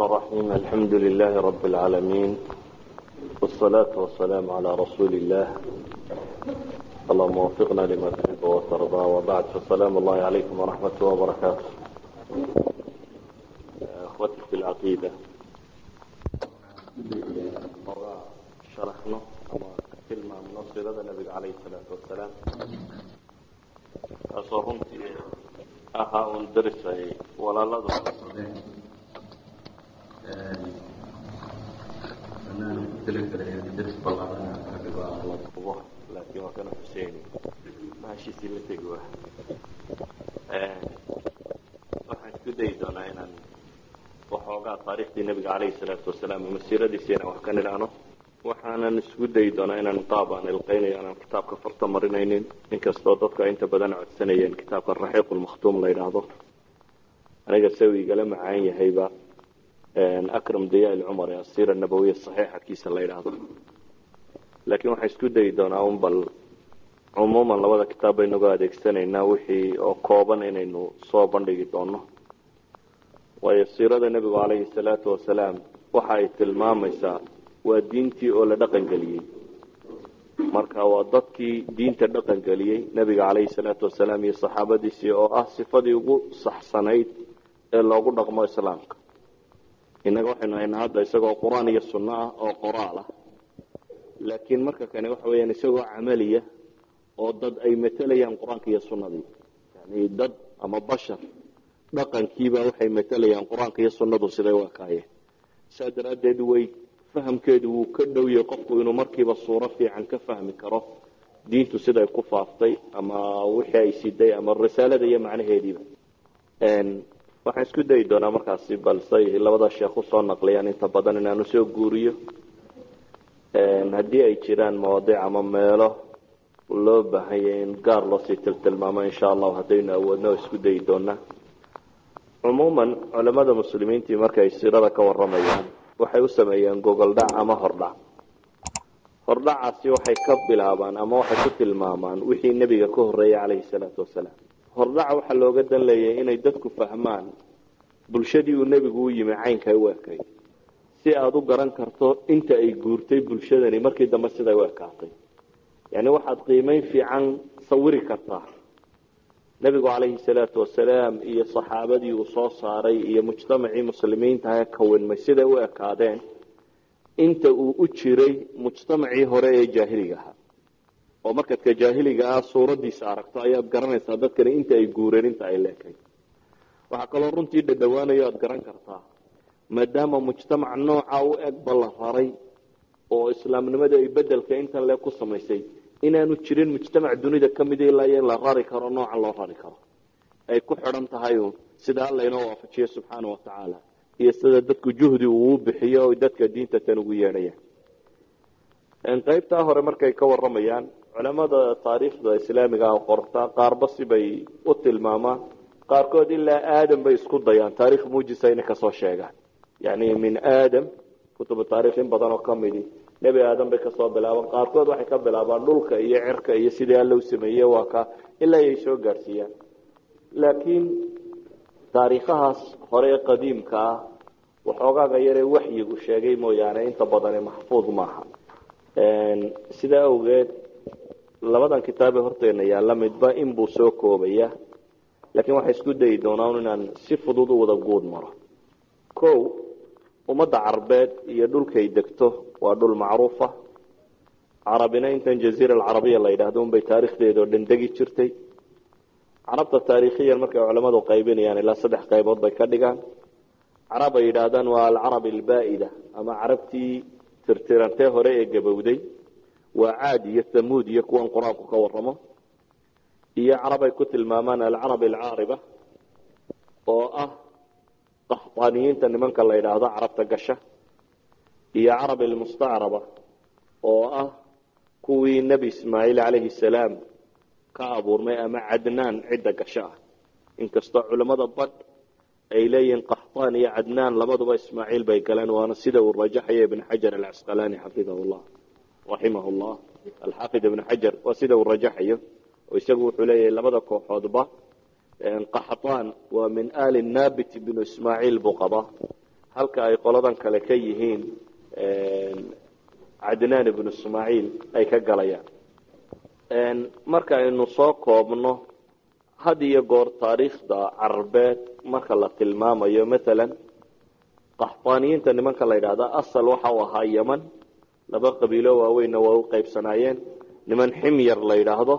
الرحيم. الحمد لله رب العالمين، والصلاة والسلام على رسول الله. اللهم وفقنا لما تحب وترضى، وبعد، فالسلام الله عليكم ورحمته وبركاته. أخوتي في العقيدة، sharaxno ama tilmaamno siirada nabiga calayhi salaatu wasalaam, taasoo runtii ahaa un daris ay walaaladu codsadeen. Anaan ku talagelay daris ballaaran ka dhigo la dubo, laakiin waa kana Xuseeni bahashiisii la tegi. Wa waxaan isku dayi doonaa inaan waxoogaa taariikhdii nabiga calayhi salaatu wasalaam ama siiradiisi inaan wax ka nidhaahno. Waxaanan isku dayi doonaa inaan qaab aan ilqeynayo aanan kitaabka farta marinaynin, inkastoo dadku ay inta badan codsanayeen kitaabka Raxiiq Lmakhtuum la yidhaahdo. Aniga se uu igala macaan yahayba Akram Diya Ilcumar ee Asiira Nabawiya saxiixa kiisa la yidhaahdo, laakiin waxaan isku dayi doonaa un bal cumuuman labada kitaab baynagu adeegsanaynaa wixii oo kooban inaynu soo bandhigi doono, waayo siirada nebigu calayhi salaatu wasalaam waxa ay tilmaamaysaa waa diintii oo la dhaqan geliyey. Marka waa dadkii diinta dhaqan geliyey, nebiga calayhi salaatu wasalaam iyo saxaabadiisii, oo ah sifadii ugu saxsanayd ee loogu dhaqmo islaamka. Innaga waxaynu haynaa hadda isagoo qur-aan iyo sunno ah oo qoraal ah, laakiin marka kane waxa weeyaan isagoo camaliya oo dad ay matelayaan qur-aanka iyo sunnadii, yani dad ama bashar dhaqankiiba waxay matelayaan qur-aanka iyo sunnadu siday u ekaayeen. Saa daraaddeed way fahamkeedu wuu ka dhow yahay qofku inuu markiiba suuro fiican ka fahmi karo diintu siday ku faaftay ama wixii ay siday ama risaalada iyo macnaheediiba. Waxaan isku dayi doonaa markaasi balsay labada sheekh usoo naqliyaan inta badan inaanu soo guuriyo. Haddii ay jiraan mawaadiic ama meelo loo baahanyay in gaar loosii tiltilmaamo, insha Allahu haddaynu awoodno isku dayi doonaa. Cumuuman culamada muslimiintii markay siirada ka waramayaan waxay u sameeyeen gogoldhac ama hordhac. Hordhacaasi waxay ka bilaabaan ama waxay ku tilmaamaan wixii nebiga ka horreeyey calayhi salaatu wasalaam. Hordhaca waxaa looga dan leeyahay inay dadku fahmaan bulshadii uu nebigu u yimi caynkay u ekayd, si aada u garan karto inta ay guurtay bulshadani markii dambe siday u ekaatay. Yani waxaad qiimeyn fiican sawiri kartaa nebigu calayhi salaatu wasalaam iyo saxaabadii uu soo saaray iyo mujtamacii muslimiinta ee kawinmay siday u ekaadeen inta uu u jiray mujtamacii hore ee jaahiliga ahaa. Oo markaad ka jaahiliga ah suuraddiisa aragto ayaad garanaysaa dadkani inta ay guureen inta ay leekayd. Waxaa kaloo runtii dhadhawaanayo aad garan kartaa, maadaama mujtamac nooca u eg ba la raray oo islaamnimada ay bedelka intan le ku samaysay, inaanu jirin mujtamac dunida ka mida ilaa iyo in la rari karo noocan loo rari karo. Ay ku xidhan tahay uun sida Alla inoo waafajiyo subxaana wa tacaala iyo sida dadku juhdi uu bixiyo o dadka diinta tan ugu yeedhayaan. Qaybtaa hore markay ka waramayaan culamada taariikhda islaamiga ah qorta, qaarba sibay u tilmaamaan. Qaarkood ilaa Aadam bay isku dayaan taarikh muujisa inay kasoo sheegaan, yani min Aadam. Kutubu taarikh in badan oo kamidi Nebi Aadam bay kasoo bilaabaan. Qaarkood waxay ka bilaabaan dhulka iyo cirka iyo sidii Alla u sameeyey, waa ka ilaa ay soo gaadhsiiyaan. Laakiin taariikhahaas hore ee qadiimka ah waxoogaaga yaree waxyigu sheegay mooyaane inta badani maxfuud maaha. Sidaa awgeed labadan kitaabee horteena yaalla midba inbuu soo koobaya, laakiin waxay isku dayi doonaan inaan si fudud u wada guud maro. Ko ummadda Carbeed iyo dhulkay degto waa dhul macruufa. Carabina intan Jaziira Alcarabiya la yidhahdo unbay taarikhdeeda oo dhan degi jirtay. Carabta taarikhiyan markay culamadu qaybinayaan ilaa saddex qaybood bay ka dhigaan. Carab ay yidhaahdaan waa alcarab albaa'ida ama carabtii tirtirantee hore ee gabowday, waa Caad iyo Thamuud iyo kuwan qur-aanku ka waramo, iyo carab ay ku tilmaamaan alcarab alcaariba oo ah Qaxtaaniyiinta nimanka la yidhaahdo carabta gasha, iyo carab almustacraba oo ah kuwii Nebi Ismaaciil calayhi salaam ka abuurmay ama Cadnaan cidda gasho ah, inkastoo culimmada badh ay leeyihiin Qaxtaan iyo Cadnaan labaduba Ismaaciil bay galeen, waana sida uu rajaxaya Ibn Xajar Alcasqalaani xafidahu Llah, raximah Llah. Alxaafid Ibn Xajar waa sida uu rajaxayo, oo isagu wuxuu leeyahay labada kooxoodba Qaxtaan waa min ali Naabit binu Ismaaciil buu qabaa. Halka ay qoladan kale ka yihiin Cadnaan ibnu Ismaaciil ay ka galayaan. Marka aynu soo koobno, had iyo goor taariikhda Carbeed marka la tilmaamayo, mathalan Qaxtaaniyiinta nimanka la yidhahda, asal waxa uu ahaa Yeman. Laba qabiilo waaweynna waa u qaybsanaayeen: niman Ximyar la yidhaahdo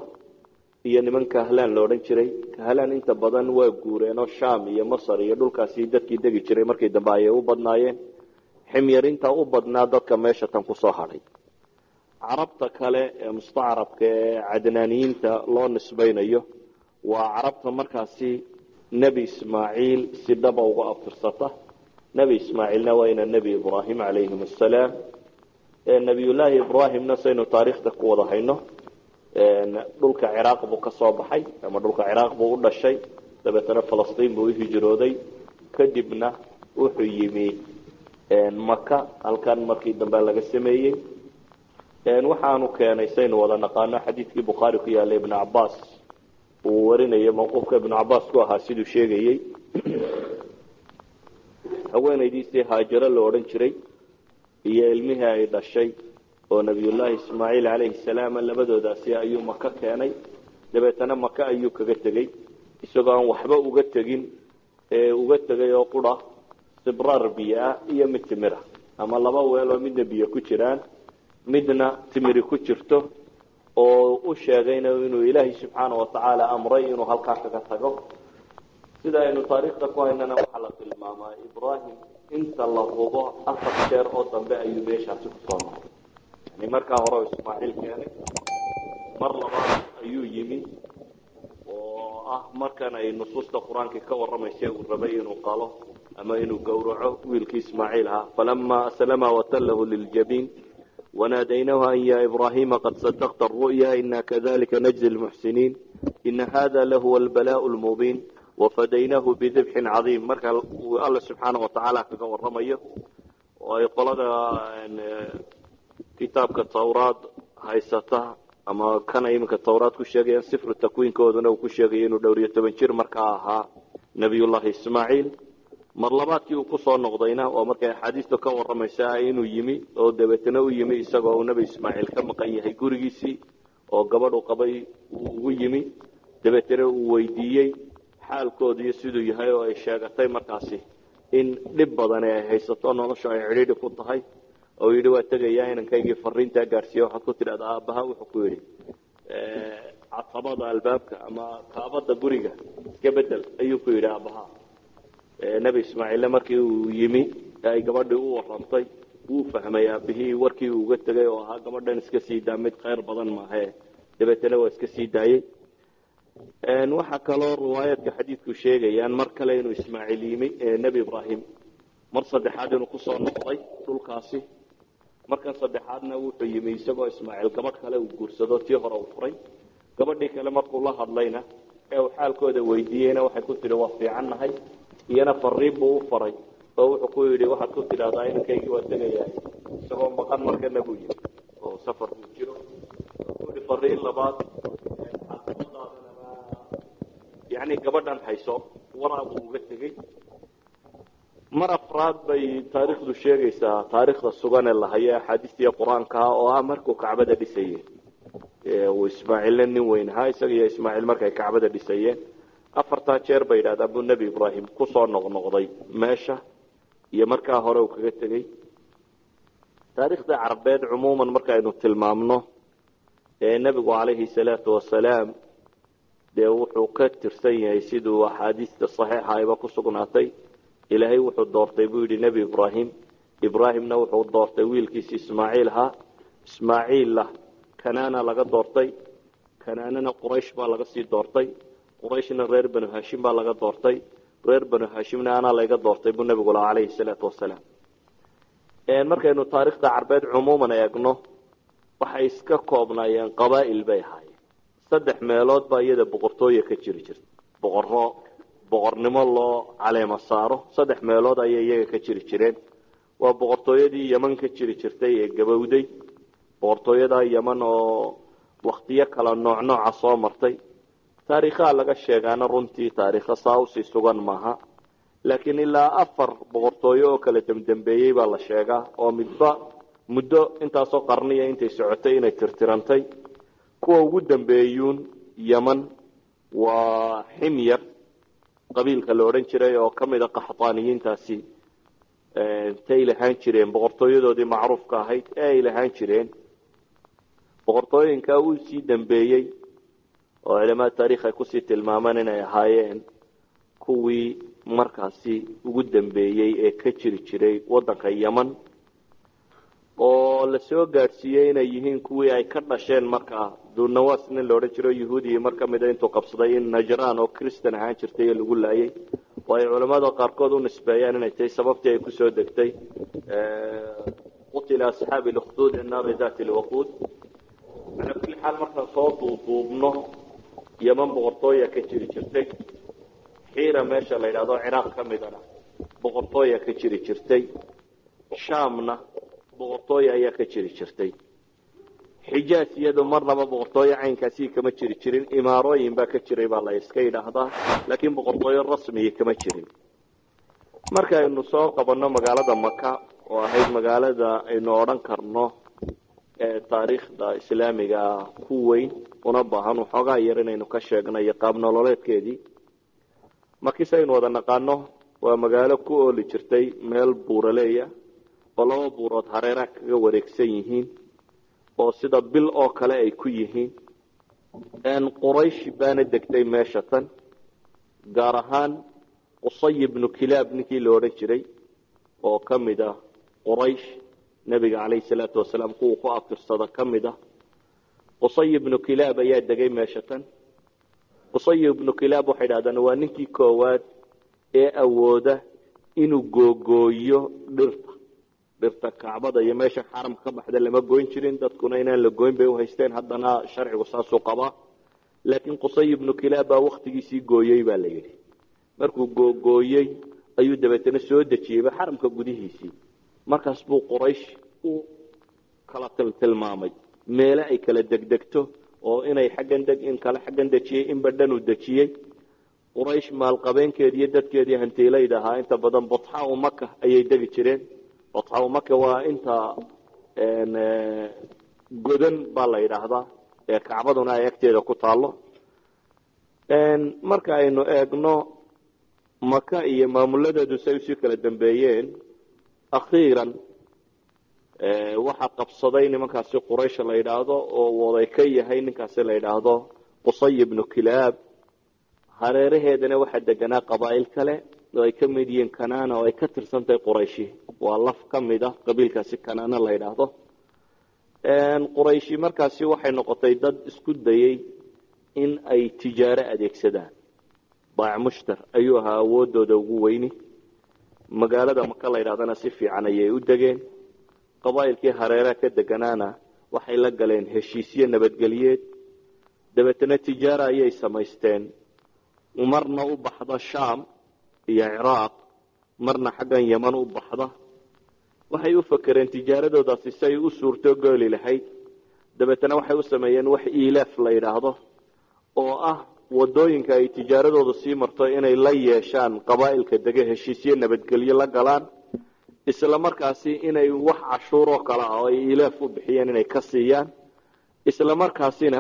iyo niman Kahlaan la odhan jiray. Kahlaan inta badan waa guureenoo Sham iyo Masar iyo dhulkaasi dadkii degi jiray markii dambe ayay u badnaayeen. Ximyar intaa u badnaa dadka meesha tan kusoo hadhay. Carabta kale ee mustacrabka ee Cadnaaniyiinta loo nisbaynayo waa Carabta markaasi Nebi Ismaaciil si dhaba uga abtirsata. Nebi Ismaaciilna waa ina Nebi Ibraahim calayhim assalaam. Nebiyullaahi Ibraahimna, saynu taariikhda ku wada hayno, dhulka Ciraaq buu ka soo baxay ama dhulka Ciraaq buu u dhashay. Dabeetana Falastiin buu uhijrooday, kadibna wuxuu yimi Maka, halkan markii dambe laga sameeyey. Waxaanu keenay, saynu wada naqaano, xadiidkii Bukhaari ku yaallay, Ibnu Cabaas uu warinayo, mawquufka Ibnu Cabaas ku ahaa siduu sheegayey, haweenaydiisii Haajaro la odhan jiray iyo ilmihii ay dhashay oo Nabiyullaahi Ismaaciil calayhi salaam, labadoodaasi ayuu Maka keenay. Dabeetana Maka ayuu kaga tegey isagoo aan waxba uga tegin, ee uga tegay oo qura sibraar biyo ah iyo mid timira, ama laba weeloo midna biyo ku jiraan, midna timiri ku jirto, oo u sheegayna inuu Ilaahay subxaana watacaala amray inuu halkaa kaga tago. Sida aynu taariikhda ku haynana, waxaa la tilmaamaa Ibraahim inta la hubo 4 jeer oo dambe ayuu meeshaasi kusoo noqday. Yani markaa hore Ismaaciil keenay, mar labaad ayuu yimi, oo ah markan ay nusuusta Qur-aanka ka warramaysa uu rabay inuu qalo ama inuu gowraco wiilkii Ismaaciil ahaa: فلما أسلما وتله للجبين وناديناه أن يا إبراهيم قد صدقت الرؤيا إنا كذلك نجزي المحسنين إن هذا لهو البلاء المبين وفديناه بذبح عظيم. Marka uu Alla subxaana watacaala kaga warramayo oo ay qolada kitaabka Tawraad haysata ama kana iminka Tawraad ku sheegayaan, sifru takwiinkooduna uu ku sheegayo inuu 14 jir markaa ahaa Nabiyullaahi Ismaaciil. Mar labaadkii uu kusoo noqdayna waa markay axaadiistu ka warramaysaa inuu yimi, oo dabeetana u yimi isagoo uu Nebi Ismaaciil ka maqan yahay gurigiisii, oo gabadhu qabay uu ugu yimi. Dabeetana uu weydiiyey xaalkoodu iyo siduu yahay, oo ay sheegatay markaasi in dhib badani ay haysato, nolosha ay cidhiidhi ku tahay, oo yidhi: "Waa tegayaa, inankaygii fariintaa gaadhsiiya, waxaad ku tidhahdaa aabbaha wuxuu ku yidhi catabada albaabka ama kaabada guriga iska bedel," ayuu ku yidhi aabbaha. Nebi Ismaaciille markii uu yimi ee ay gabadhii u warantay, wuu fahmay aabihii warkii uu uga tegay oo ahaa gabadhan iska sii daa, mid khayr badan maahae. Dabeetana waa iska sii daayey. Waxaa kaloo riwaayaadka xadiidku sheegayaan mar kale inuu Ismaaciil yimi, Nebi Ibraahim mar saddexaad inuu kusoo noqday dhulkaasi. Markan saddexaadna wuxuu yimi isagoo Ismaaciil gabadh kale uu guursado, tii hore uu furay. Gabadhii kale markuu la hadlayna ee uu xaalkooda weydiiyeyna, waxay ku tidhi: "Waa fiicannahay." Iyana fariin buu u faray, oo wuxuu ku yidhi: "Waxaad ku tidhahdaa inankaygii waa tegayaa." Isagoo maqan markana buu yimi oo safar buu jiro. Wuxuu yihi fariin labaad: "Yani gabadhan hayso." Waraa buu uga tegey. Mar afraad bay taariikhdu sheegaysaa, taariikhda sugan ee lahayo axaadiistiiyo Qur-aanka, oo ah markuu Kacbada dhisayey, uu Ismaaciilna nin weyn ahaa, isaga iyo Ismaaciil markay Kacbada dhisayeen. Afartaa jeer bay yidhahdaan buu Nebi Ibraahim kusoo noqnoqday meesha iyo markaa hore uu kaga tegey. Taariikhda Carbeed cumuuman markaaynu tilmaamno, ee nebigu calayhi salaatu wasalaam dee wuxuu ka tirsan yahay, siduu axaadiista saxiixa ayba ku sugnaatay, Ilaahay wuxuu doortay buu yidhi Nebi Ibraahim, Ibraahimna wuxuu doortay wiilkiisi Ismaaciil ahaa, Ismaaciilla Kanaana laga doortay, Kanaanana Quraysh baa laga sii doortay, Qurayshna reer Banu Hashim baa laga doortay, reer Banu Hashimna anaa layga doortay buu nebigu lahaa calayhi salaatu wasalaam. Markaynu taariikhda Carbeed cumuuman eegno, waxay iska koobnaayeen qabaa'il bay ahaayeen. Saddex meelood baa iyada boqortooya ka jiri jirta, boqorro boqornimo loo caleemo saaro saddex meelood ayay iyaga ka jiri jireen. Waa boqortooyadii Yeman ka jiri jirtay ee gabowday, boqortooyada Yeman oo waktiyo kala nooc nooca soo martay. Taariikhaha laga sheegaana runtii taariikho saa usii sugan maaha. Laakiin ilaa 4 boqortooyo oo kala dambeeyey baa la sheegaa, oo midba muddo intaasoo qarniya intay socotay inay tirtirantay. Kuwa ugu dambeeyuun Yemen waa Ximyar qabiilka la odhan jiray oo ka mid a Qaxtaaniyiintaasi, tay lahaan jireen boqortooyadoodii macruufka ahayd ee ay lahaan jireen. Boqortooyinka uu sii dambeeyey oo culamada taariikh ay kusii tilmaamaan inay ahaayeen kuwii markaasi ugu dambeeyey ee ka jiri jiray waddanka Yemen, oo la soo gaadhsiiyey inay yihiin kuwii ay ka dhasheen markaa Dunawas nin la odhan jiro Yahuudiyi mar ka mida intuu qabsaday in Najraan oo Christian ahaan jirtay ee lagu laayay, oo ay culamada qaarkood u nisbeeyaan inay tahay sababtii ay kusoo degtay qutila asxaabi lukhduud annaari daati lwaquud. Calaa kulli xaal, markaan soo duuduubno, Yemen boqortooya ka jiri jirtay, Xiira meesha la yidhahdo Ciraaq ka midana boqortooya ka jiri jirtay, Shaamna boqortooya ayaa ka jiri jirtay, Xijaas iyadu marnaba boqortooyo caynkaasi kama jiri jirin, imaarooyin baa ka jiray baa la iska yidhaahdaa, laakiin boqortooyo rasmiya kama jirin. Markaaynu soo qabanno magaalada Maka, oo ahayd magaalada aynu odhan karno ee taariikhda islaamiga ku weyn, una baahan waxoogaa yar inaynu ka sheegno iyo qaab nololeedkeedii. Makis aynu wada naqaano waa magaalo ku ooli jirtay meel buuraleeya oo laba buurood hareeraha kaga wareegsan yihiin, oo sida bil oo kale ay ku yihiin. Quraysh baana degtay meesha tan, gaar ahaan Qusay ibnu Kilaab ninkii la odhan jiray oo ka mid ah Quraysh, nebiga calayhi salaatu wasalaam kuwa ku abtirsada ka mid ah. Qusay ibnu Kilaab ayaa degay meesha tan. Qusay ibnu Kilaab waxay idhahdaan waa ninkii koowaad ee awooda inuu googooyo dhirta. Dhirta Kacbada iyo meesha xaramka ka baxda lama goyn jirin, dadkuna inaan la goyn bay uhaysteen, haddana sharcigu saasuu qabaa. Laakiin Qusay ibnu Kilaab baa waktigiisii gooyey baa la yidhi. Markuu googooyey ayuu dabeetana soo dejiyeyba xaramka gudihiisii. Markaas buu Quraysh u kala tiltilmaamay meele ay kala degdegto, oo inay xaggan deg, in kale xaggan dejiyey, inba dhan uu dejiyey. Quraysh maalqabeenkeedi iyo dadkeedii hantiilayda ahaa inta badan Batxaa Maka ayay degi jireen. Batxaa Maka waa inta godan baa la yidhaahdaa ee Kacbaduna ay agteeda ku taallo. Marka aynu eegno Maka iyo maamuladeedu say usii kala dambeeyeen, akhiiran waxaa qabsaday nimankaasi Quraysh la yidhaahdo, oo waday ka yahay ninkaasi la yidhaahdo Qusay ibnu Kilaab. Hareeraheedana waxaa deganaa qabaa'il kale oo ay ka mid yihiin Kanaana, oo ay ka tirsantahay Qurayshi, waa laf ka mid ah qabiilkaasi Kanaana la yidhaahdo. Qurayshi markaasi waxay noqotay dad isku dayey in ay tijaaro adeegsadaan, baac mushtar ayuu ahaa awoodooda ugu weyni. Magaalada Maka la yidhahdana si fiican ayay u degeen. Qabaa'ilkii hareeraha ka deganaana waxay la galeen heshiisyo nabadgelyeed, dabeetana tijaara ayay samaysteen, marna u baxda Shaam iyo Ciraaq, marna xaggan Yeman u baxda. Waxay u fakereen tijaaradoodaasi si ay u suurto gooli lahayd, dabeetana waxay u sameeyeen wax iilaaf la yidhaahdo, oo ah wadooyinka ay tijaaradoodu sii marto inay la yeeshaan qabaa'ilka dege heshiisyo nabadgelyo la galaan, isla markaasi inay wax cashuuroo kale ah oo ay iilaaf u bixiyeen inay ka siiyaan, isla markaasina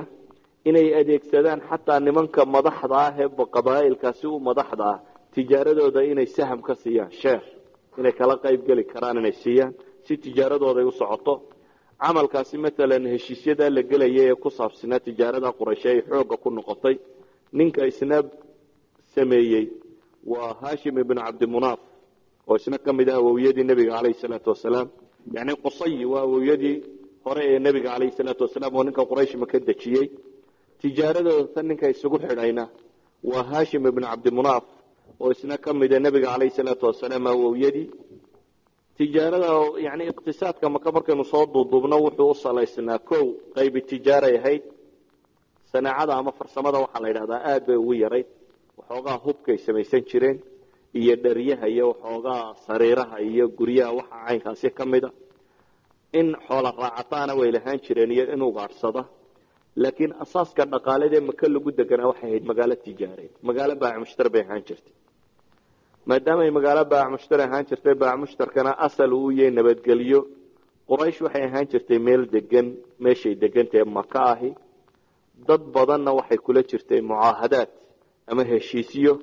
inay adeegsadaan xataa nimanka madaxda ah ee qabaa'ilkaasi u madaxda ah tijaaradooda inay saham ka siiyaan, sheer inay kala qayb geli karaan inay siiyaan, si tijaaradooda ay u socoto. Camalkaasi matalan heshiisyadaa la gelaya ee ku saabsanaa tijaarada Qurayshe ay xoogga ku noqotay, ninka isna sameeyey waa Hashim ibnu Cabdimunaaf, oo isna ka mid ah awowyadii nebiga calayhi salaatu wasalaam. Yacni Qusay waa awowyadii hore ee nebiga calayhi salaatu wasalaam, oo ninka Quraysh maka dejiyey. Tijaaradooda tan ninka isugu xidhayna waa Hashim ibnu Cabdimunaaf, oo isna ka mida nebiga calayhi salaatu wasalaam awowyadii. Tijaarada, yani iqtisaadka Maka markaynu soo duuduubno, wuxuu u salaysnaa kow qaybi tijaaray ahayd. Sanaacada ama farsamada waxaa la yidhahdaa aad bay ugu yarayd. Waxoogaa hubkay samaysan jireen iyo dheryaha iyo waxoogaa sariiraha iyo guryaha waxa caynkaasi ka mida. In xoola raacataana way lahaan jireen iyo in ugaadhsada, laakiin asaaska dhaqaalada Maka lagu deganaa waxay ahayd magaalo tijaareed, magaalo baac mushtar bay ahaan jirtay. Maadaama ay magaalo baac mushtari ahaan jirtay, baac mushtarkana asal uu yahay nabadgelyo, Quraysh waxay ahaan jirtay meel degan. Meeshay degantahe Maka ahi dad badanna waxay kula jirtay mucaahadaad ama heshiisyo,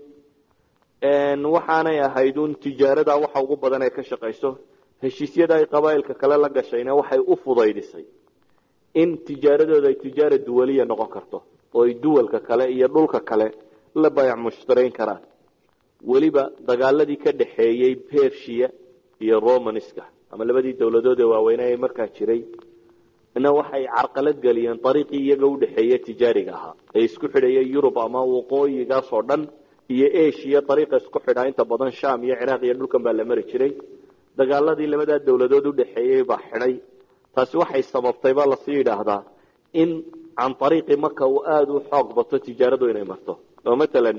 waxaanay ahayd un tijaarada waxa ugu badan ay ka shaqayso. Heshiisyada ay qabaa'ilka kale la gashayna waxay u fudaydisay in tijaaradooda ay tijaara duwaliya noqon karto oo ay duwalka kale iyo dhulka kale la baayac mushtarayn karaan. Weliba dagaaladii ka dhaxeeyey Persia iyo Romanska ama labadii dowladood ee waaweynaa ee markaa jiray na waxay carqalad geliyeen dariiqii iyaga udhexeeye tijaariga ahaa ee isku xidhayay Yurub ama waqooyigaas oo dhan iyo Asia. Dariiqa isku xidhaa inta badan Sham iyo Ciraaq iyo dhulkan baa la mari jiray. Dagaaladii labadaa dowladood udhexeeyey baa xidhay. Taasi waxay sababtay baa lasii yidhaahdaa in can ariiqi Maka uu aada u xoog bato tijaaradu inay marto, oo matalan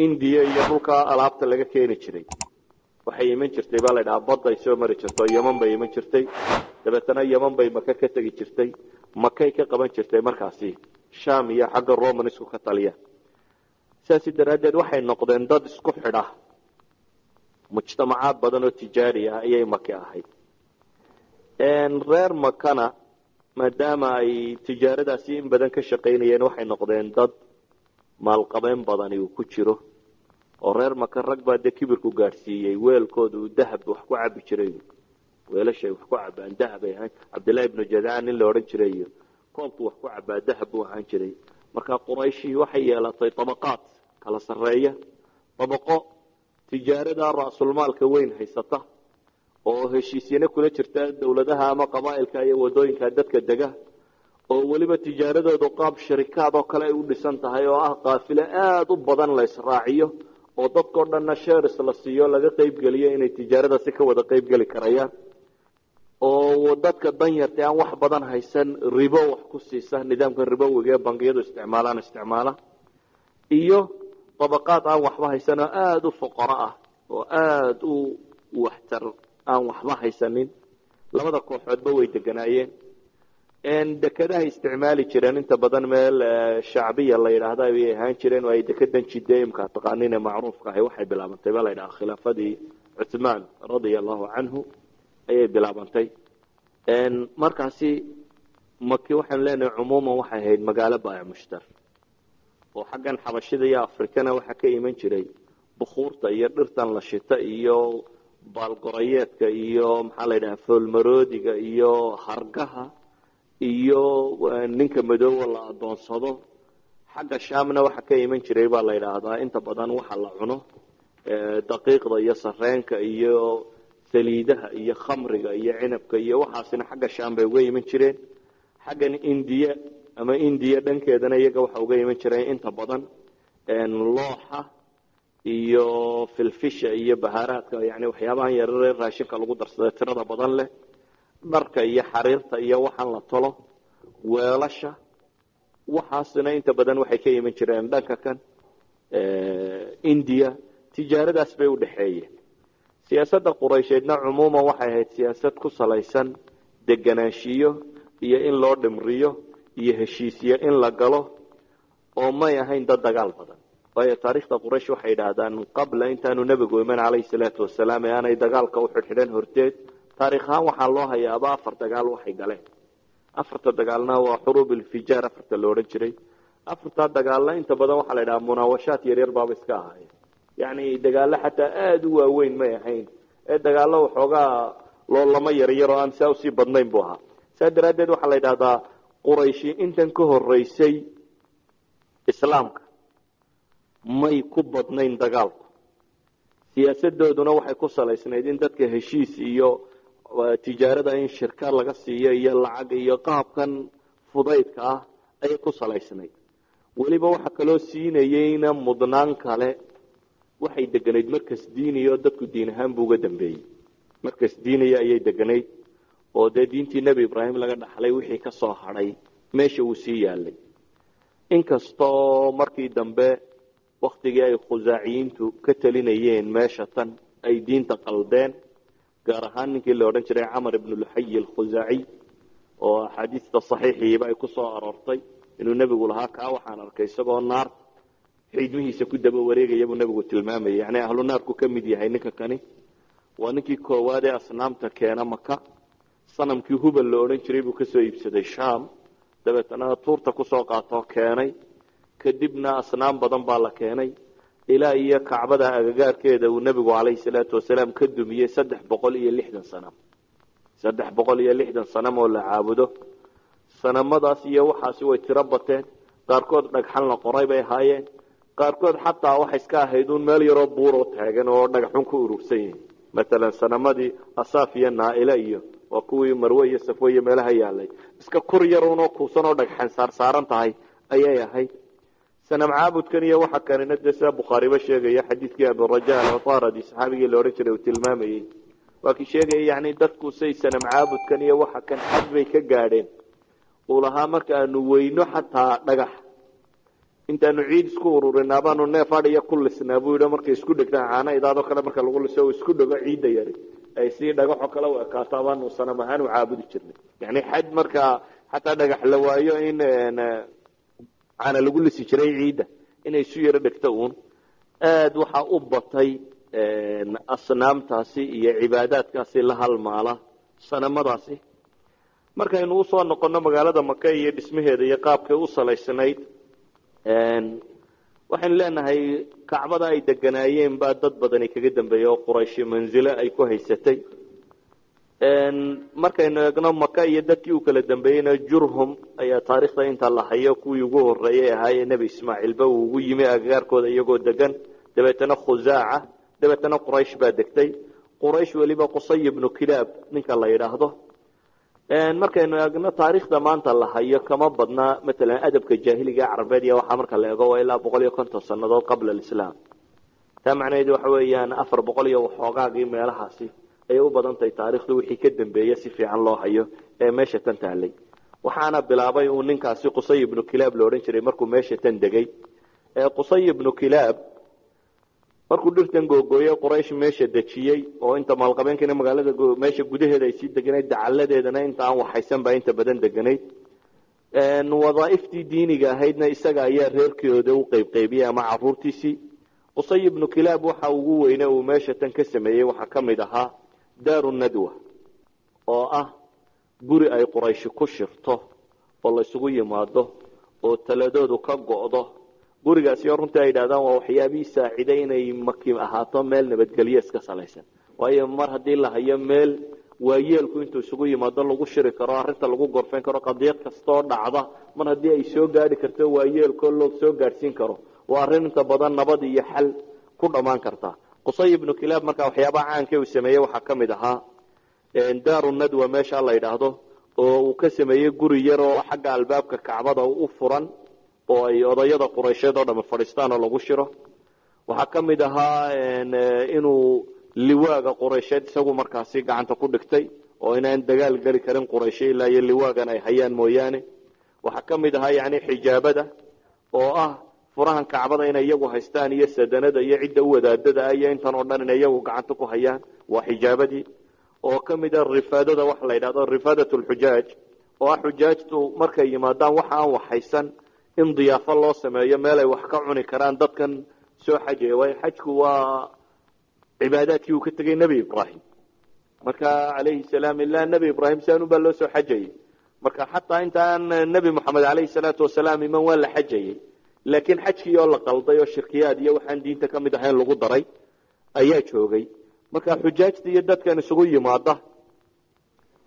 Indiya iyo dhulka alaabta laga keeni jiray waxay iman jirtay baa la ydhahaa badday soo mari jirto, Yeman bay iman jirtay, dabeetana Yeman bay Maka ka tegi jirtay, Makay ka qaban jirtay markaasi Sham iyo xagga Romanisku ka taliya. Sidaasi daraaddeed waxay noqdeen dad isku xidha mujtamacaad badan oo tijaari ah ayay Maki ahayd. Reer Makana maadaama ay tijaaradaasi in badan ka shaqaynayeen, waxay noqdeen dad maalqabeen badani uu ku jiro, oo reer Maka rag baa dee kibirku gaadhsiiyey weelkooda uu dahab wax ku cabi jiray, weelashay wax ku cabaan dahab ay ahaan. Cabdillahi ibnu Jadcaan nin la odhan jiray iyo koobku wax ku cabaa dahab buu ahaan jiray. Marka Qurayshi waxay yeelatay dabaqaad kala sarreeya, dabaqo tijaarada ra'sulmaalka weyn haysata oo heshiisyana kula jirta dowladaha ama qabaa'ilka iyo wadooyinka dadka dega, oo weliba tijaaradoodu qaab sharikaad oo kale ay u dhisan tahay, oo ah qaafilo aada u badan la israaciyo oo dadkao dhanna shares la siiyo, laga qeybgeliyo inay tijaaradaasi ka wada qeybgeli karayaan, oo dadka danyarta aan wax badan haysan ribo wax ku siisa, nidaamka ribowiga ee bangiyadu isticmaalaan isticmaala, iyo dabaqaad aan waxba haysan oo aada u fuqaro ah oo aada u waxtar aan waxba haysanin. Labada kooxoodba way deganaayeen. Dekedahay isticmaali jireen inta badan meel shacbiya la yidhaahda ayay ahaan jireen, oo ay dekedan Jide imka taqaanin ee macruufka ahi waxay bilaabantay ba la yidhaha khilaafadii Cuthmaan radia Allahu canhu ayay bilaabantay. Markaasi Maki waxaanu leenahay cumuuman waxay ahayd magaalo baayac mushtar, oo xaggan Xabashida iyo Afrikana waxaa ka iman jiray bukuurta iyo dhirtan la shita iyo baalgorayeedka iyo maxaa la yidhaha foolmaroodiga iyo hargaha iyo ninka madoowa la adoonsado. Xagga Shaamna waxaa ka iman jiray baa la yidhaahdaa inta badan waxa la cuno, daqiiqda iyo sareenka iyo saliidaha iyo khamriga iyo cinabka iyo waxaasina xagga Shaam bay uga iman jireen. Xaggan Indiya ama Indiya dhankeedana iyaga waxa uga iman jireen inta badan looxa iyo filfisha iyo bahaaraadka, yani waxyaabahan yararee raashinka lagu darsada tirada badan leh, dharka iyo xariirta iyo waxaan la tolo, weelasha, waxaasina inta badan waxay ka iman jireen dhanka kan Indiya. Tijaaradaas bay udhexeeyeen. Siyaasadda Quraysheedna cumuuman waxay ahayd siyaasad ku salaysan deganaanshiyo iyo in loo dhimriyo iyo heshiisyo in la galo, oo may ahayn dad dagaal badan. Waayo taarikhda Quraysh waxay yidhaahdaan qabla intaanu nebigu iman calayhi salaatu wasalaam ee aanay dagaalka u xidhxidhan horteed, taarikh ahaan waxaa loo hayaaba 4 dagaal waxay galeen. 4ta dagaalna waa xuruub ilfijaar afarta la odhan jiray. 4taa dagaalna inta badan waxaa la yidhaha munaawashaat yaryar baaba iska ahaayeen, yacni dagaalo xataa aada u waaweyn may ahayn ee dagaallo waxoogaa loolamo yaryar oo aan saa usii badnayn buu ahaa. Saa daraaddeed waxaa la yidhahdaa Qurayshi intan ka horeysay islaamka may ku badnayn dagaalku. Siyaasadooduna waxay ku salaysnayd in dadka heshiis iyo tijaarada in shirka laga siiyo iyo lacag iyo qaabkan fudaydka ah ayay ku salaysnayd. Weliba waxa kaloo siinayeyna mudnaan kale, waxay deganayd markas diiniya oo dadku diin ahaan buu uga dambeeyey. Markas diiniya ayay deganayd oo dee diintii Nebi Ibraahim laga dhaxlay wixii ka soo hadhay meesha uu sii yaalay, inkastoo markii dambe waktigii ay khusaaciyiintu ka talinayeen meesha tan ay diinta qaldeen, gaar ahaan ninkii la odhan jiray Camar ibnu Luxayi Alkhusaaciy, oo axaadiista saxiixiiba ay ku soo aroortay inuu nebigu lahaa kaa waxaan arkay isagoo naarta Xiidmihiisa ku daba wareegaya buu nabigu tilmaamayay. Yani ahlu naarku ka mid yahay ninka kani. Waa ninkii koowaad ee asnaamta keena Maka. Sanamkii Hubal la odhan jiray buu kasoo iibsaday Sham, dabeetana tuurta kusoo qaatoo keenay. Kadibna asnaam badan baa la keenay ilaa iyo Kacbada agagaarkeeda uu nebigu calayhi salaatu wasalaam ka dumiyey 360 sanam, 360 sanam oo la caabudo. Sanamadaas iyo waxaasi way tiro bateen. Qaarkood dhagxan la qoray bay ahaayeen, qaarkood xataa waxay iska ahayd uun meel yaroo buuroo taagan oo dhagaxun ku urursan yihiin. Matalan sanamadii Asaaf iyo Naaila iyo waa kuwii Marwe iyo Safwe iyo meelaha yaalay, iska kur yarunoo kuusan oo dhagxan saarsaaran tahay ayay ahayd. Sanam caabudkan iyo waxa kanina dee sida Bukhaariba sheegaya, xadiidkii Aburaja Alcutaradi saxaabigii la odhan jiray uu tilmaamayey, waa kii sheegaya yani dadku say sanam caabudkan iyo waxa kan xad bay ka gaadheen uu lahaa, marka aanu weyno xataa dhagax intaanu ciid isku ururinaa baanu neef adhiya ku lisnaa buu yidhi. Markay isku dhegtaan caano idaadoo kale marka lagu liso isku dhego ciidda yari ay si dhagaxoo kale u ekaato baanu sanam ahaan u caabudi jirnay. Yani xad markaa xataa dhagax la waayo in caana lagu lisi jiray ciidda inay isu yaro dhegto uun. Aada waxaa u batay asnaamtaasi iyo cibaadaadkaasi la halmaala sanamadaasi. Markaynu usoo noqono magaalada Maka iyo dhismaheeda iyo qaabkay u salaysnayd, waxaynu leenahay Kacbada ay deganaayeen baa dad badani kaga dambeeyey oo Qurayshi manzilo ay ku haysatay. Markaynu eegno Maka iyo dadkii u kala dambeeyeyna, Jurhum ayaa taarikhda inta la hayo kuwii ugu horeeyay ahaayee Nebi Ismaaciilba uu ugu yimi agagaarkooda iyagoo degan. Dabeetana Khusaaca, dabeetana Quraysh baa degtay. Quraysh weliba Qusay ibnu Kilaab ninka la yidhaahdo. Markaynu eegno taariikhda maanta la hayo, kama badna matalan adabka jaahiliga carabeed iyo waxaa marka la eego waa ilaa 150 sanadood qabla alislaam. Taa macnaheedu waxa weeyaan 400 iyo waxoogaagii meelahaasi ayay u badan tahay taarikhdu wixii ka dambeeya si fiican loo hayo ee meesha tan taalay. Waxaana bilaabay uu ninkaasi Qusay ibnu Kilaab la odhan jiray markuu meesha tan degay. Qusay ibnu Kilaab markuu dhirtan googooyey, Quraysh meesha dejiyey oo inta maalqabeenkiina magaalada meesha gudaheeda ay sii deganayd, dacaladeedana inta aan waxaysan baa inta badan deganayd. Wadaaiftii diiniga ahaydna isaga ayaa reerkooda u qeybqeybiyey ama caruurtiisii. Qusay ibnu Kilaab waxa ugu weyne uu meesha tan ka sameeyey waxaa ka mid ahaa Daaru Nadwa, oo ah guri ay Qurayshi ku shirto oo la isugu yimaado oo taladoodu ka go'do. Gurigaasi oo runtii ay yidhahdaan waa waxyaabihii saaciday inay Maki ahaato meel nabadgelyo iska salaysan, waayo mar haddii la hayo meel waayeelku intuu isugu yimaado lagu shiri karo, arrinta lagu gorfayn karo, qadiyad kastoo dhacda mar haddii ay soo gaadhi karto waayeelkoo loo soo gaadhsiin karo, waa arrin inta badan nabad iyo xal ku dhammaan karta. Qusay ibnu Kilaab marka waxyaabaha caanka uu sameeyey waxaa ka mid ahaa Daaru Nadwa meesha la yidhaahdo, oo uu ka sameeyey guri yar oo xagga albaabka Kacbada u furan oo ay odayada Quraysheed oo dham fadhiistaan oo lagu shiro. Waxaa ka mid ahaa inuu liwaaga Quraysheed isagu markaasi gacanta ku dhigtay oo inaan dagaal geli karin Qurayshe ilaa iyo liwaagan ay hayaan mooyaane. Waxaa ka mid ahaa yani xijaabada, oo ah furahan Kacbada inay iyagu haystaan, iyo sadanada iyo cidda u wadaadada ah iyo intan oo dhan inay iyagu gacanta ku hayaan, waa xijaabadii. Oo ka mid ah rifaadada waxa la yidhahdo rifaadat lxujaaj, oo ah xujaajtu markay yimaadaan waxa aan waxaysan in diyaafo loo sameeyo, meel ay wax ka cuni karaan dadkan soo xajaya, waayo xajku waa cibaadaadkii uu ka tegay Nebi Ibraahim marka calayhi salaam. Ilaa Nebi Ibraahim siaan baa loo soo xajayay. Marka xataa intaan Nebi Moxamed calayhi salaatu wasalaam iman waa la xajayay, laakiin xajkii oo la qalday oo shirkiyaad iyo waxaan diinta ka mid ahayn lagu daray ayaa joogay. Marka xujaajta iyo dadkan isugu yimaada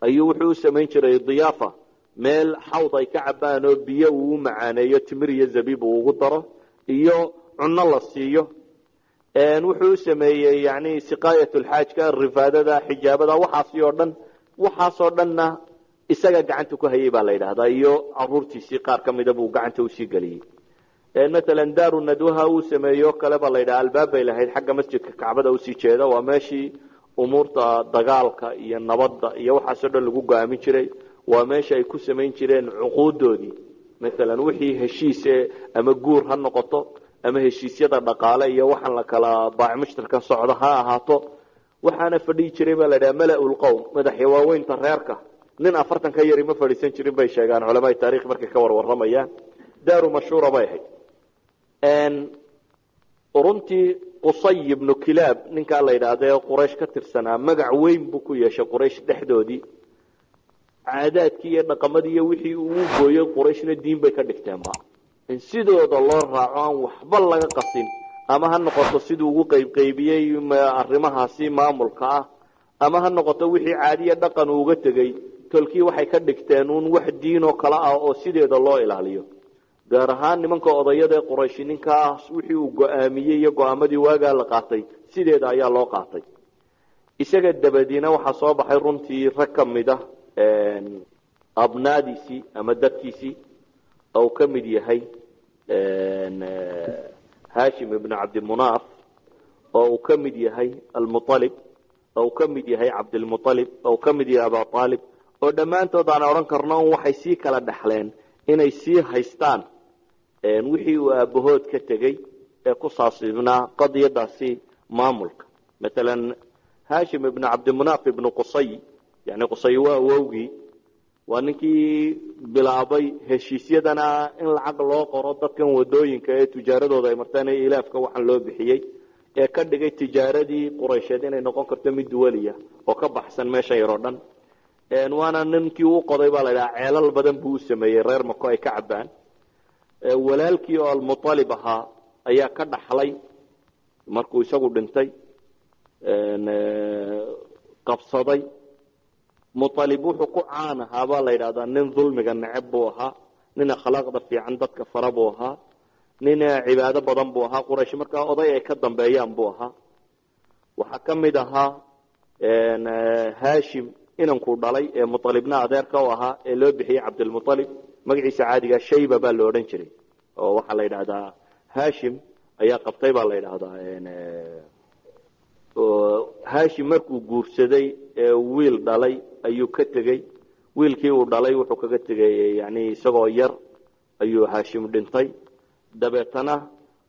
ayuu wuxuu u samayn jiray diyaafa, meel xawd ay ka cabaan oo biyo uu u macaaneeyo, timir iyo zabiib uu ugu daro iyo cunno la siiyo. Wuxuu u sameeyey yani siqaayat lxaajka, rifaadada, xijaabada, waxaasi oo dhan. Waxaasoo dhanna isaga gacanta ku hayay baa la yidhahdaa, iyo caruurtiisii qaar ka mida buu gacanta usii geliyey. Matalan Daaru Nadwaha uu sameeyo kale baa la yidhaha albaab bay lahayd xagga masjidka Kacbada usii jeeda. Waa meeshii umuurta dagaalka iyo nabadda iyo waxaasoo dhan lagu go-aamin jiray. Waa meesha ay ku samayn jireen cuquudoodii, matalan wixii heshiise ama guur ha noqoto ama heshiisyada dhaqaale iyo waxaan la kala baac mushtarkan socda ha ahaato. Waxaana fadhiyi jiray baa la yidhaha mala-ul qowm, madaxya waaweynta reerka. Nin 40 ka yari ma fadhiisan jirin bay sheegaan culamaai taarikh markay ka warwaramayaan. Daaru mashhuura bay ahayd. Runtii Qusay ibnu Kilaab ninkaa la yidhaahda ee Quraysh ka tirsanaa magac weyn buu ku yeeshay Quraysh dhexdoodii. Caadaadkii iyo dhaqamadii iyo wixii uu gooyey Qurayshna diin bay ka dhigteenba, in sidooda loo raaco aan waxba laga qasin, ama ha noqoto siduu ugu qaybqaybiyey arrimahaasi maamulka ah, ama ha noqoto wixii caadiya dhaqan uu uga tegey. Tolkii waxay ka dhigteen uun wax diin oo kale ah oo sideeda loo ilaaliyo. Gaar ahaan nimanka odayada ee Qurayshi ninkaas wixii uu go-aamiyey iyo go-aamadii waagaa la qaatay sideeda ayaa loo qaatay. Isaga dabadiina waxaa soo baxay runtii rag ka mid ah abnaadiisii ama dadkiisii, oo ka mid yahay Hashim ibnu Cabdimunaaf, oo uu ka mid yahay Almualib, oo uu ka mid yahay Cabdilmualib, oo uu ka mid yahay Aba Aalib, oo dhammaantood aan odhan karno un waxay sii kala dhexleen inay sii haystaan wixii uu aabahood ka tegey ee ku saabsibnaa qadiyadaasi maamulka. Maalan Hashim ibnu Cabdimunaaf ibnu Qusay, yani Qusay waa awowgii, waa ninkii bilaabay heshiisyadana in lacag loo qoro dadkan wadooyinka ee tijaaradooda ay martaan ee ilaafka waxaan loo bixiyey, ee ka dhigay tijaaradii Quraysheed inay noqon karto mid duwaliya oo ka baxsan meeshan yar oo dhan. Waana ninkii u qoday baa la idhaha, ceelal badan buu u sameeyey reer Mako ay ka cabaan. Walaalkii oo Almualib ahaa ayaa ka dhaxlay markuu isagu dhintay, qabsaday. Mualib wuxuu ku caan ahaa baa la yidhahdaa nin dulmiga neceb buu ahaa, nin akhlaaqda fiican dadka fara buu ahaa, nin cibaado badan buu ahaa. Quraysh markaa oday ay ka dambeeyaan buu ahaa. Waxaa ka mid ahaa Hashim inankuu dhalay ee Mualibna adeerka u ahaa ee loo bixiyey Cabdilmualib, magaciisa caadiga Shayba baa la odhan jiray, oo waxaa la yidhahdaa Hashim ayaa qabtay baa la yidhahdaa. Hashim markuu guursaday ee wiil dhalay ayuu ka tegey. Wiilkii uu dhalay wuxuu kaga tegay, yani isagoo yar ayuu Hashim dhintay. Dabeetana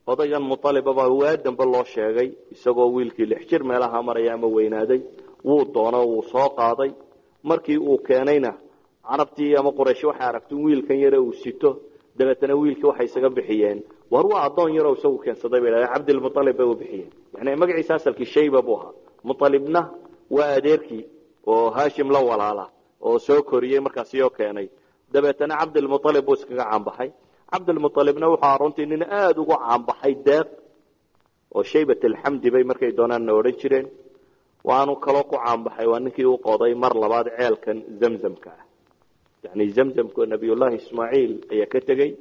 odaygan Mualiba baa waa dambe loo sheegay isagoo wiilkii 6 jir meelaha maraya ama weynaaday. Wuu doono, wuu soo qaaday. Markii uu keenayna carabtii ama Quraysh waxay aragtay wiilkan yare uu sito. Dabeetana wiilkii waxay isaga bixiyeen, war waa addoon yaroo isagu keensaday bay dhahdeen, Cabdilmualib bay u bixiyeen. Yani magaciisa asalkii Shayba buu ahaa, Mualibna waa adeerkii oo Hashim la walaala oo soo koriyey markaasi oo keenay. Dabeetana Cabdilmualib buu iskaga caanbaxay. Cabdilmualibna wuxuu ahaa runtii nin aada ugu caanbaxay deeq, oo Shaybat Alxamdi bay markay doonaanna odhan jireen. Waanu kaloo ku caanbaxay, waa ninkii u qoday mar labaad ceelkan Zamzamka ah. Yani Zamzamka Nabiyullaahi Ismaaciil ayaa ka tegey,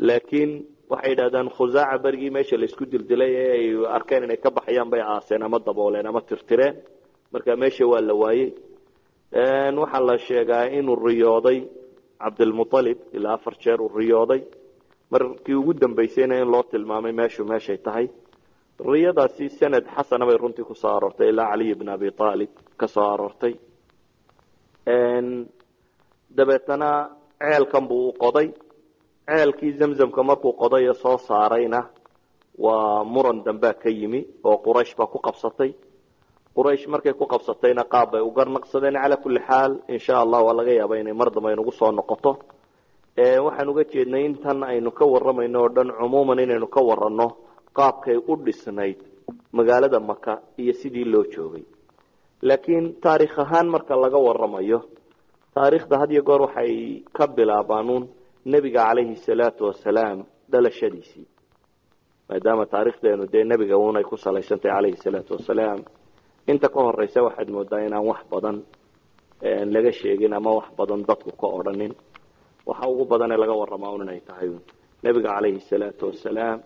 laakiin waxay yidhahdaan Khusaaca berigii meesha laisku dildilay ee ay arkeen inay ka baxayaan bay aaseen ama dabooleen ama tirtireen, marka meesha waa la waayey. Waxaa la sheegaa inuu riyooday Cabdilmualib ilaa 4 jeer uu riyooday, markii ugu dambeysayna in loo tilmaamay meeshu meeshay tahay. Riyadaasi sanad xasana bay runtii kusoo aroortay ilaa Caliy bn Abi Aalib ka soo aroortay. Dabeetana ceelkan buu u qoday. Ceelkii Zamzamka markuu qoday ee soo saarayna waa muran dambaa ka yimi oo Quraysh baa ku qabsatay. Quraysh markay ku qabsatayna qaab bay u garnaqsadeen. Calaa kulli xaal, insha Allah waa laga yaaba inay mar dambe aynugu soo noqoto. Waxaan uga jeednay intan aynu ka warramayno oo dhan cumuuman inaynu ka waranno qaabkay u dhisnayd magaalada Maka iyo sidii loo joogay. Laakiin taarikh ahaan marka laga warramayo, taariikhda had iyo goor waxay ka bilaabaanuun nebiga calayhi salaatu wasalaam dhalashadiisii, maadaama taarikhdeenu dee nebiga uunay ku salaysantahay calayhi salaatu wasalaam. Inta ka horeysa waxaad moodaa inaan wax badan laga sheegin ama wax badan dadku ka odhanin. Waxa ugu badan ee laga warramaa un inay tahay nebiga calayhi salaatu wasalaam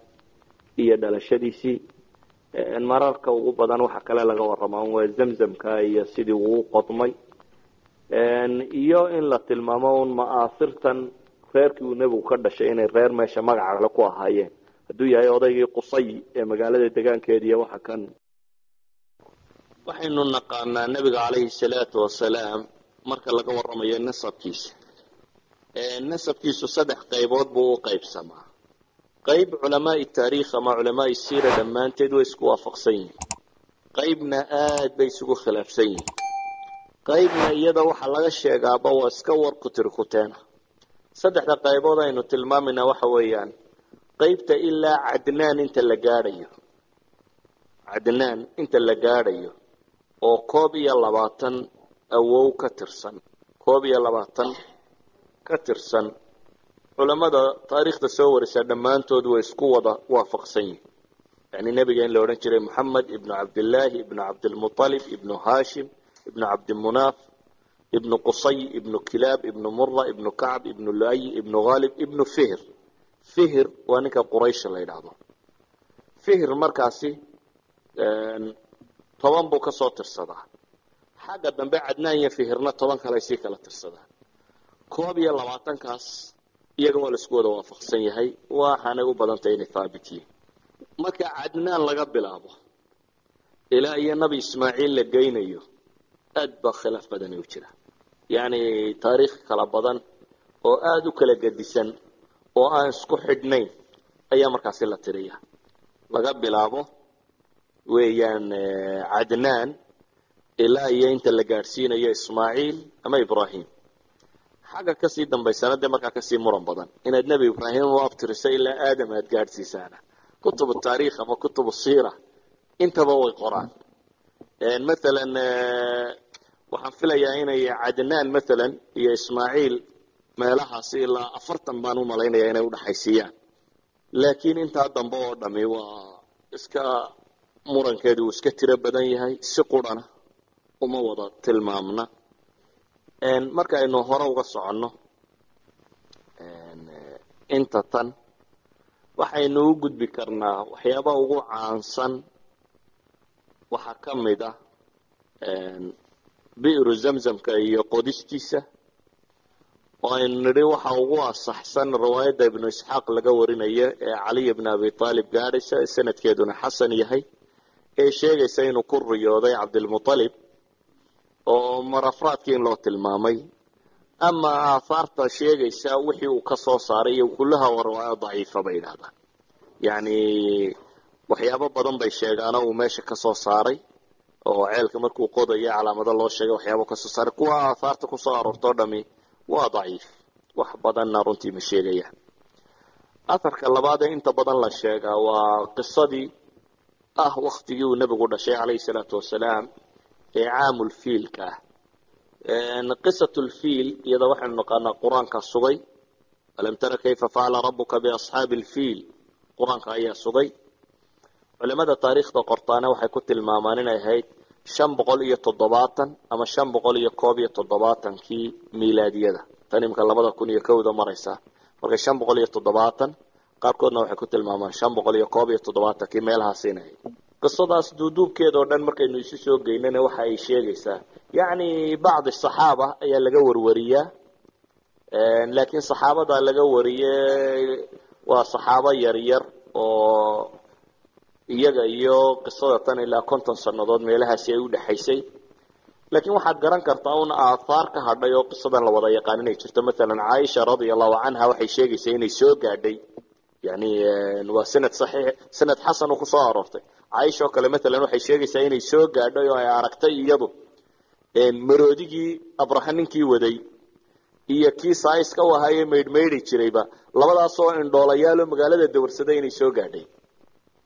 iyo dhalashadiisii. Mararka ugu badan waxa kale laga warramaa un waa Zamzamka iyo sidii uu qodmay, iyo in la tilmaamo un ma'aasirtan reerkii uu nebigu ka dhashay inay reer meesha magaca kale ku ahaayeen, hadduu yahay odaygii Qusay ee magaalada degaankeeda iyo waxa kan. Waxaynu naqaanaa nebiga calayhi salaatu wasalaam marka laga warramayo nasabkiisa. Nasabkiisu 3 qaybood buu u qaybsamaa. Qayb culamaai taariikh ama culamaai siira dhammaanteed way isku waafaqsan yihiin, qaybna aad bay isugu khilaafsan yihiin, qaybna iyada waxaa laga sheegaaba waa iska war kutirikuteena. 3da qaybood aynu tilmaamayna waxa weeyaan Qaybta ilaa Cadnaan inta la gaadhayo, Cadnaan inta la gaadhayo oo 21 awow ka tirsan, 21 ka tirsan, culamada taariikhda soo warisa dhammaantood way isku wada waafaqsan yihin, yani nebiga in la odhan jiray Moxamed ibnu Cabdillaahi ibnu Cabdilmuطalib ibnu Hashim ibnu Cabdimunaaf ibnu Qusay ibnu Kilaab ibnu Mura ibnu Kacb ibnu Lu'ay ibnu Ghalib ibnu Fihr. Fihr waa ninka Quraysh la yidhaahdo. Fihr markaasi 10 buu kasoo tirsadaa. Xagga dambe Cadnaan iyo Fihrna 10 kale sii kala tirsadaan. 21-kaas iyaga waa la isku wada waafaqsan yahay, waxaanay u badantay inay thaabit yihiin. Marka Cadnaan laga bilaabo ilaa iyo Nabi Ismaaciil la geynayo, aad baa khilaaf badani u jira, yacni taariikh kala badan oo aada u kala gedisan oo aan isku xidhnayn ayaa markaasi la tiriya. Laga bilaabo weeyaan Cadnaan ilaa iyo inta la gaadhsiinayo Ismaaciil ama Ibrahim. Xagga kasii dambaysana dee markaa kasii muran badan inaad Nebi Ibraahim u abtiriso ilaa Aadam aad gaadhsiisaana, kutubu taariikh ama kutubu siira intaba way qoraan. Mathalan waxaan filayaa inay Cadnaan mathalan iyo Ismaaciil meelahaasi ilaa 40 baan u malaynaya inay udhaxaysiiyaan, laakiin intaa dambe oo dhami waa iska murankeedu uu iska tiro badan yahay, si qurana uma wada tilmaamna. Marka aynu hore uga soconno inta tan, waxaynu u gudbi karnaa waxyaabaha ugu caansan. Waxaa ka mid ah bi'ru Zamzamka iyo qodistiisa, oo aynu nidhi waxa ugu asaxsan riwaayadda Ibnu Isxaaq laga warinayo ee Caliy ibn Abi Aalib gaadhaysa, sanadkeeduna xasan yahay, ee sheegaysa inuu ku riyooday Cabdilmuطalib oo marafraadkii in loo tilmaamay, ama aahaarta sheegaysa wixii uu ka soo saaray iyo kullaha waa riwaayo daciifa bay yidhahdaan. Yacni waxyaabo badan bay sheegaanoo uu meesha ka soo saaray, oo ceelka markuu qodayo calaamado loo sheegay waxyaabo kasoo saaray. Kuwa aahaarta kusoo aroortoo dhami waa daciif, wax badanna runtii ma sheegaya. Atharka labaad ee inta badan la sheegaa waa qisadii ah waktigii uu nebigu dhashay calayhi salaatu wasalaam ee caamulfiilka ah. Qisatulfiil iyada waxaynu naqaanaa Qur-aanka sugay, alam tara kayfa facala rabuka biasxaabi alfiil, Qur-aanka ayaa sugay. Culimada taariikhda qortaana waxay ku tilmaamaan inay ahayd 570 ama 571-kii miilaadiyada, tan imika 2001-da maraysa. Marka 570, qaarkoodna waxay ku tilmaamaan 571-kii meelahaas inay ahayd. Qisadaas duuduubkeeda oo dhan markaynu isu soo geynana, waxa ay sheegaysaa yacni bacdi saxaaba ayaa laga warwariyaa, laakiin saxaabada laga wariye waa saxaabo yar yar oo iyaga iyo qisada tan ilaa 50 sanadood meelahaasi ay udhexaysay. Laakiin waxaad garan kartaa un aathaar ka hadhay oo qisadan la wada yaqaan inay jirto. Mathalan Caaisha radia allahu canha waxay sheegaysaa inay soo gaadhay, yani waa sanad saxiix, sanad xasan uu kusoo aroortay. Caaisha oo kale mathalan waxay sheegaysaa inay soo gaadhay oo ay aragtay iyadu maroodigii Abraha ninkii waday iyo kii saaiska u ahaayee maydhmaydhi jirayba, labadaasoo indhoolayaal oo magaalada dawarsaday inay soo gaadhay.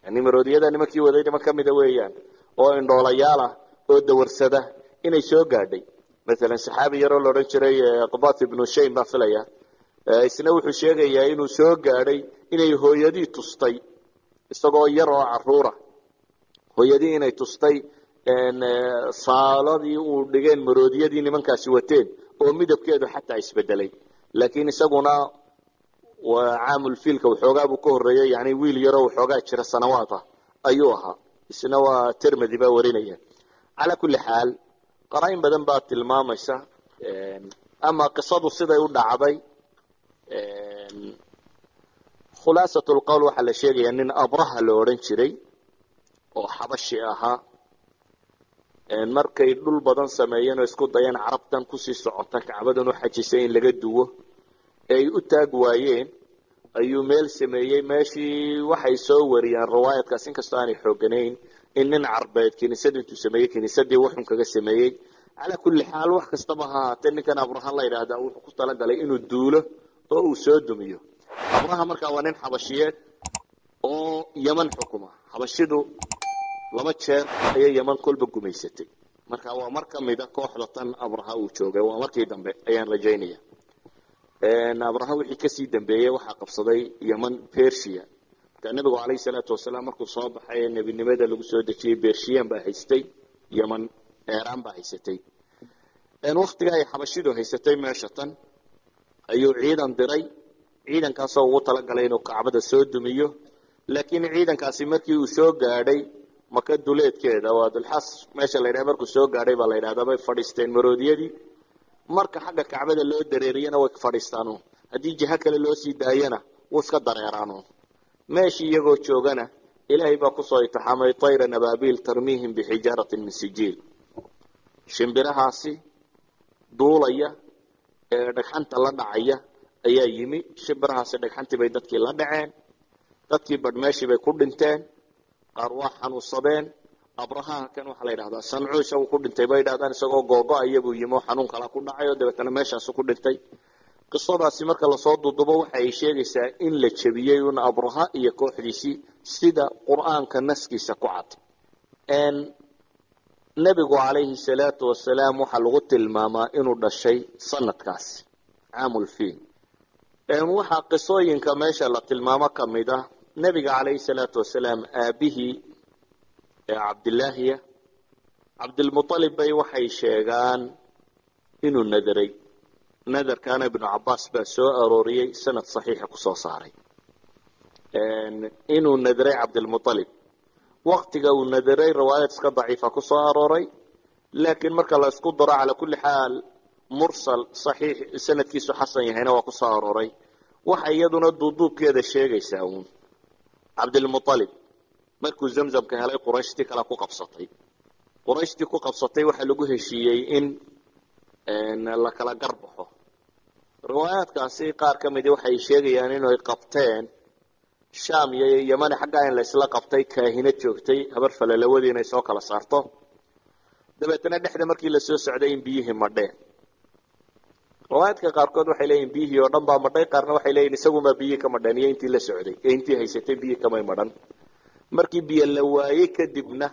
Yani maroodiyada nimankii waday niman kamida weeyaan oo indhoolayaal ah oo dawarsada inay soo gaadhay. Mathalan saxaabi yaroo la odhan jiray Qbat ibnu Shaym baa filaya, isna wuxuu sheegayaa inuu soo gaadhay inay hooyadii tustay isagoo yar oo caruura, hooyadii inay tustay saaladii uu dhigeen maroodiyadii nimankaasi wateen oo midabkeedu xataa isbedelay. Laakiin isaguna waa caamulfiilka waxoogaa buu ka horreeyey, yani wiil yaroo waxoogaa jira sanawaad ah ayuu ahaa. Isna waa Termedi baa warinaya. Calaa kulli xaal qaraa-in badan baa tilmaamaysa ama qisadu siday u dhacday. Khulaasat lqowl, waxaa la sheegayaa nin Abraha la odhan jiray oo xabashi ahaa, markay dhul badan sameeyeen oo isku dayeen carabtan kusii socota Kacbadan u xajisay in laga duwo ee ay u taag waayeen, ayuu meel sameeyey. Meeshii waxay soo wariyaan riwaayadkaas, inkastoo aanay xooganayn, in nin carbeed kiniisad intuu sameeyey kiniisadii wuxun kaga sameeyey. Calaa kulli xaal, wax kastaba ha ahaatee, ninkan Abraha la yidhaahdaa wuxuu ku talagalay inuu duulo oo uu soo dumiyo. Abraha markaa waa nin xabashiyeed. Oo Yeman xukuma. Xabashidu laba jeer ayay Yeman kolba gumaysatay. Marka waa mar ka mida kooxda tan Abraha uu joogay, waa markii dambe ayaan rajaynaya. Abraha wixii kasii dambeeyey waxaa qabsaday Yeman Persia. Marka Nebigu calayhi salaatu wasalaam markuu soo baxay ee nebinimada lagu soo dejiyey, Persian baa haystay Yeman, Eeraan baa haysatay. Waktiga ay xabashidu haysatay meesha tan ayuu ciidan diray, ciidankaasoo ugu talagalay inuu Kacbada soo dumiyo. Laakiin ciidankaasi markii uu soo gaadhay Maka duleedkeeda, waa Dulxas meesha la yidhaha, markuu soo gaadhay baa la yidhahdaa bay fadhiisteen maroodiyadii. Marka xagga Kacbada loo dareeriyana way fadhiistaan, haddii jiho kale loo sii daayana wuu iska dareeraan. Meeshii iyagoo joogana Ilaahay baa kusoo itixaamay طيرا أبابيل ترميهم بحجارة من سجيل. Shimbirahaasi duulaya ee dhagxanta la dhacaya ayaa yimi. Shimbirahaasi dhagxantii bay dadkii la dhaceen, dadkii badh meeshii bay ku dhinteen, qaar waa xanuunsadeen. Abrahaha kan waxaa la yidhahdaa Sancu isagu ku dhintay bay yidhahdaan, isagoo googo-aya buu yimi oo xanuun kala ku dhacay oo dabeetana meeshaasu ku dhintay. Qisadaasi marka lasoo dudubo waxa ay sheegaysaa in la jebiyey un Abraha iyo kooxdiisii, sida Qur-aanka naskiisa ku cad. Nebigu calayhi salaatu wasalaam waxaa lagu tilmaamaa inuu dhashay sanadkaasi, caamulfiil. Waxaa qisooyinka meesha la tilmaamo kamid ah Nebiga calayhi salaatu wasalaam aabihii ee Cabdilaahiya, Cabdilmualib, bay waxay sheegaan inuu nadaray. Nadarkaana Ibnu Cabaas baa soo arooriyey, sanad saxiixa kusoo saaray inuu nadaray Cabdilmualib. Waktiga uu nadaray riwaayad iska daciifa kusoo arooray, laakiin marka la isku daro, calaa kulli xaal, mursal saxiix sanadkiisu xasan yahayna waa kusoo arooray. Waxa iyaduna duuduubkeeda sheegaysaa uun Cabdilmualib markuu Zamzamka helay, Qurayshtii kale ku qabsatay. Qurayshtii ku qabsatay waxaa lagu heshiiyey in la kala garbaxo. Riwaayaadkaasi qaar ka midi waxay sheegayaan inay qabteen Sham iyo Yamani xaggaa in la isla qabtay, kaahina joogtay habar falalawadii inay soo kala saarto. Dabeetana dhexda markii lasoo socday in biyihii madheen. Riwaayaadka qaarkood waxay leeyihin biyihii oo dhan baa madhay, qaarna waxay leeyihin isagunbaa biyihii ka madheen iyo intii la socday ee intii haysatay biyihii kamay madhan. Markii biyo la waayey kadibna,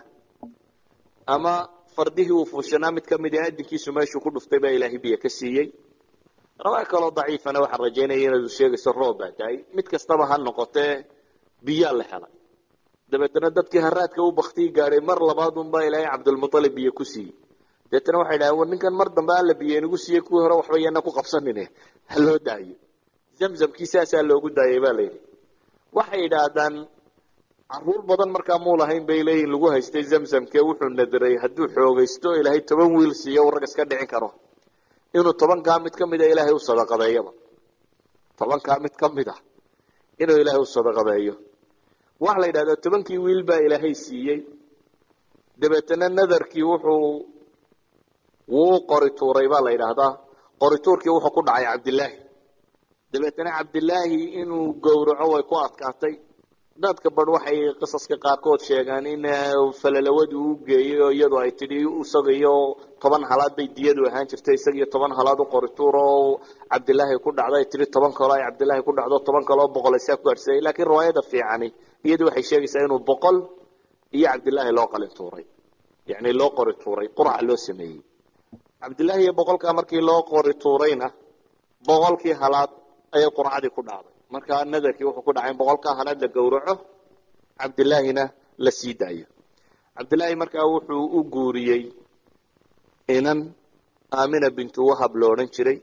ama fardihii uu fuushanaa mid kamid a adinkiisu meeshuu ku dhuftay baa Ilaahay biyo ka siiyey. Riwaaya kaloo daciifana waxaan rajaynaya inaad sheegayso roob baa daay. Mid kastaba ha noqotee, biyaa la helay. Dabeetana dadkii haraadka u baktii gaadhay mar labaad unbaa Ilaahay Cabdilmualib biyo ku siiyey. Deetana waxay dhahen, war ninkan mar dambe Alla biyo inagu siiyey, kuwii hore waxba yana ku qabsanine, ha loo daayo Zamzamkii. Saasaa loogu daayay baa layidhi. Waxay yidhaahdaan caruur badan markaa muu lahayn bay leeyihin lagu haystay Zamzamkee. Wuxuu nadiray hadduu xoogaysto, Ilaahay 10 wiil siiyo uu rag iska dhicin karo, inuu 10-kaa mid kamida Ilaahay u sadaqadeeyaba, 10-kaa mid kamid ah inuu Ilaahay u sadaqadeeyo. Waxaa la yidhahdaa 10-kii wiil baa Ilaahay siiyey. Dabeetana nadarkii wuxuu wuu qori tuuray baa la yidhaahdaa. Qorituurkii wuxuu ku dhacay Cabdillaahi. Dabeetana Cabdillaahi inuu gowraco way ku adkaatay. Dadka badh waxay qisaska qaarkood sheegaan in falalawadu u geeyey oo iyadu ay tidhi isaga iyo 10 halaad bay diyadu ahaan jirtay, isaga iyo 10 halaad u qorituur oo Cabdillaahi ku dhacday, tidhi 10 kaloo ay Cabdillaahi ku dhacdo, 10 kaloo 100 isaa ku gaadhsiiyey. Laakiin riwaayada fiicani iyadu waxay sheegaysaa inuu 100 iyo Cabdillaahi loo qalin tuuray, yacni loo qori tuuray, qurca loo sameeyey. Cabdillaahi iyo 100-kaa markii loo qori tuurayna, 100-kii halaad ayay qurcadii ku dhacday. Markaa nadarkii wuxuu ku dhacay in 100-kaa halaad la gowraco, Cabdillaahina la sii daayo. Cabdillaahi markaa wuxuu u guuriyey inan Aamina bintu Wahab lo odhan jiray.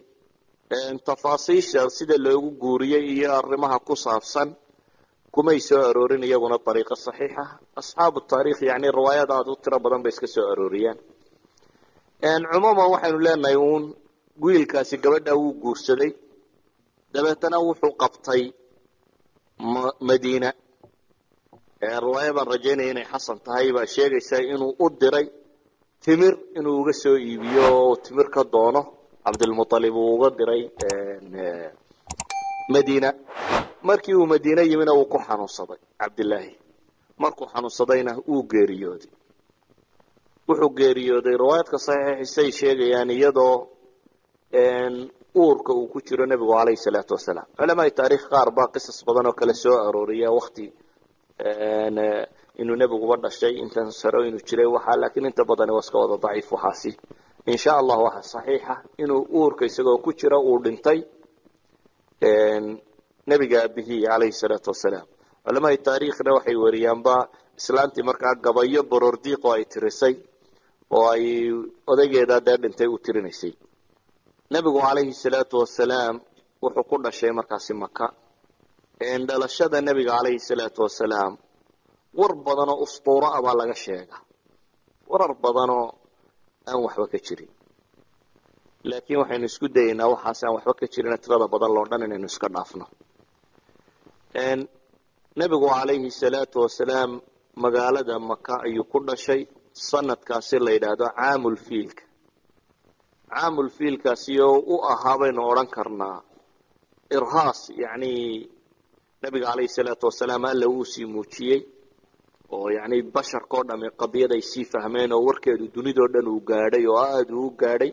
Tafaasiisha sida loogu guuriyey iyo arrimaha ku saabsan kumay soo aroorin iyaguna dariiqo saxiixa. Asxaabu taarikh yani riwaayad aada u tiro badan bay iska soo arooriyaan. Cumuuman waxaynu leenahay uun wiilkaasi gabadha wuu guursaday, dabeetana wuxuu qabtay Madiina. Riwaaya baan rajaynaya inay xasan tahay baa sheegaysa inuu u diray timir inuu uga soo iibiyo oo timir ka doono Cabdilmualib uu uga diray Madiina. Markii uu Madiine yimina wuu ku xanuunsaday Cabdillaahi. Markuu xanuunsadayna wuu geeriyooday. Wuxuu geeriyooday, riwaayadka saxiixisay sheegayaan, iyadoo uurka uu ku jiro Nebigu calayhi salaatu wasalaam. Culamaai taarikh qaar baa qisas badan oo kale soo arooriya wakti Inuu nebiguba dhashay intan saro inuu jiray waxaa, laakiin inta badani waa iska wada daciif waxaasi. Insha Allah waxa saxiixa inuu uurka isagoo ku jira uu dhintay nebiga aabihii calayhi salaatu wasalaam. Culamada taariikhna waxay wariyaanba islaantii markaa gabayo borordiiq oo ay tirisay oo ay odaygeeda dee dhintay u tirinaysay. Nebigu calayhi salaatu wasalaam wuxuu ku dhashay markaasi Maka. Dhalashada nebiga calayhi salaatu wasalaam war badanoo ustuuro ah baa laga sheega, warar badanoo aan waxba ka jirin, laakiin waxaynu isku dayeynaa waxaas aan waxba ka jirin tirada badan loo dhan inaynu iska dhaafno. Nebigu calayhi salaatu wasalaam magaalada Maka ayuu ku dhashay sanadkaasi la yidhaahdo caamulfiilka. Caamulfiilkaasi oo u ahaa baynu odhan karnaa irhaas, yacni nebiga calayhi salaatu wasalaam alla uu sii muujiyey oo yacni basharka oo dhami qadiyad ay sii fahmeen oo warkeedu dunidoo dhan uu gaadhay oo aada uu gaadhay.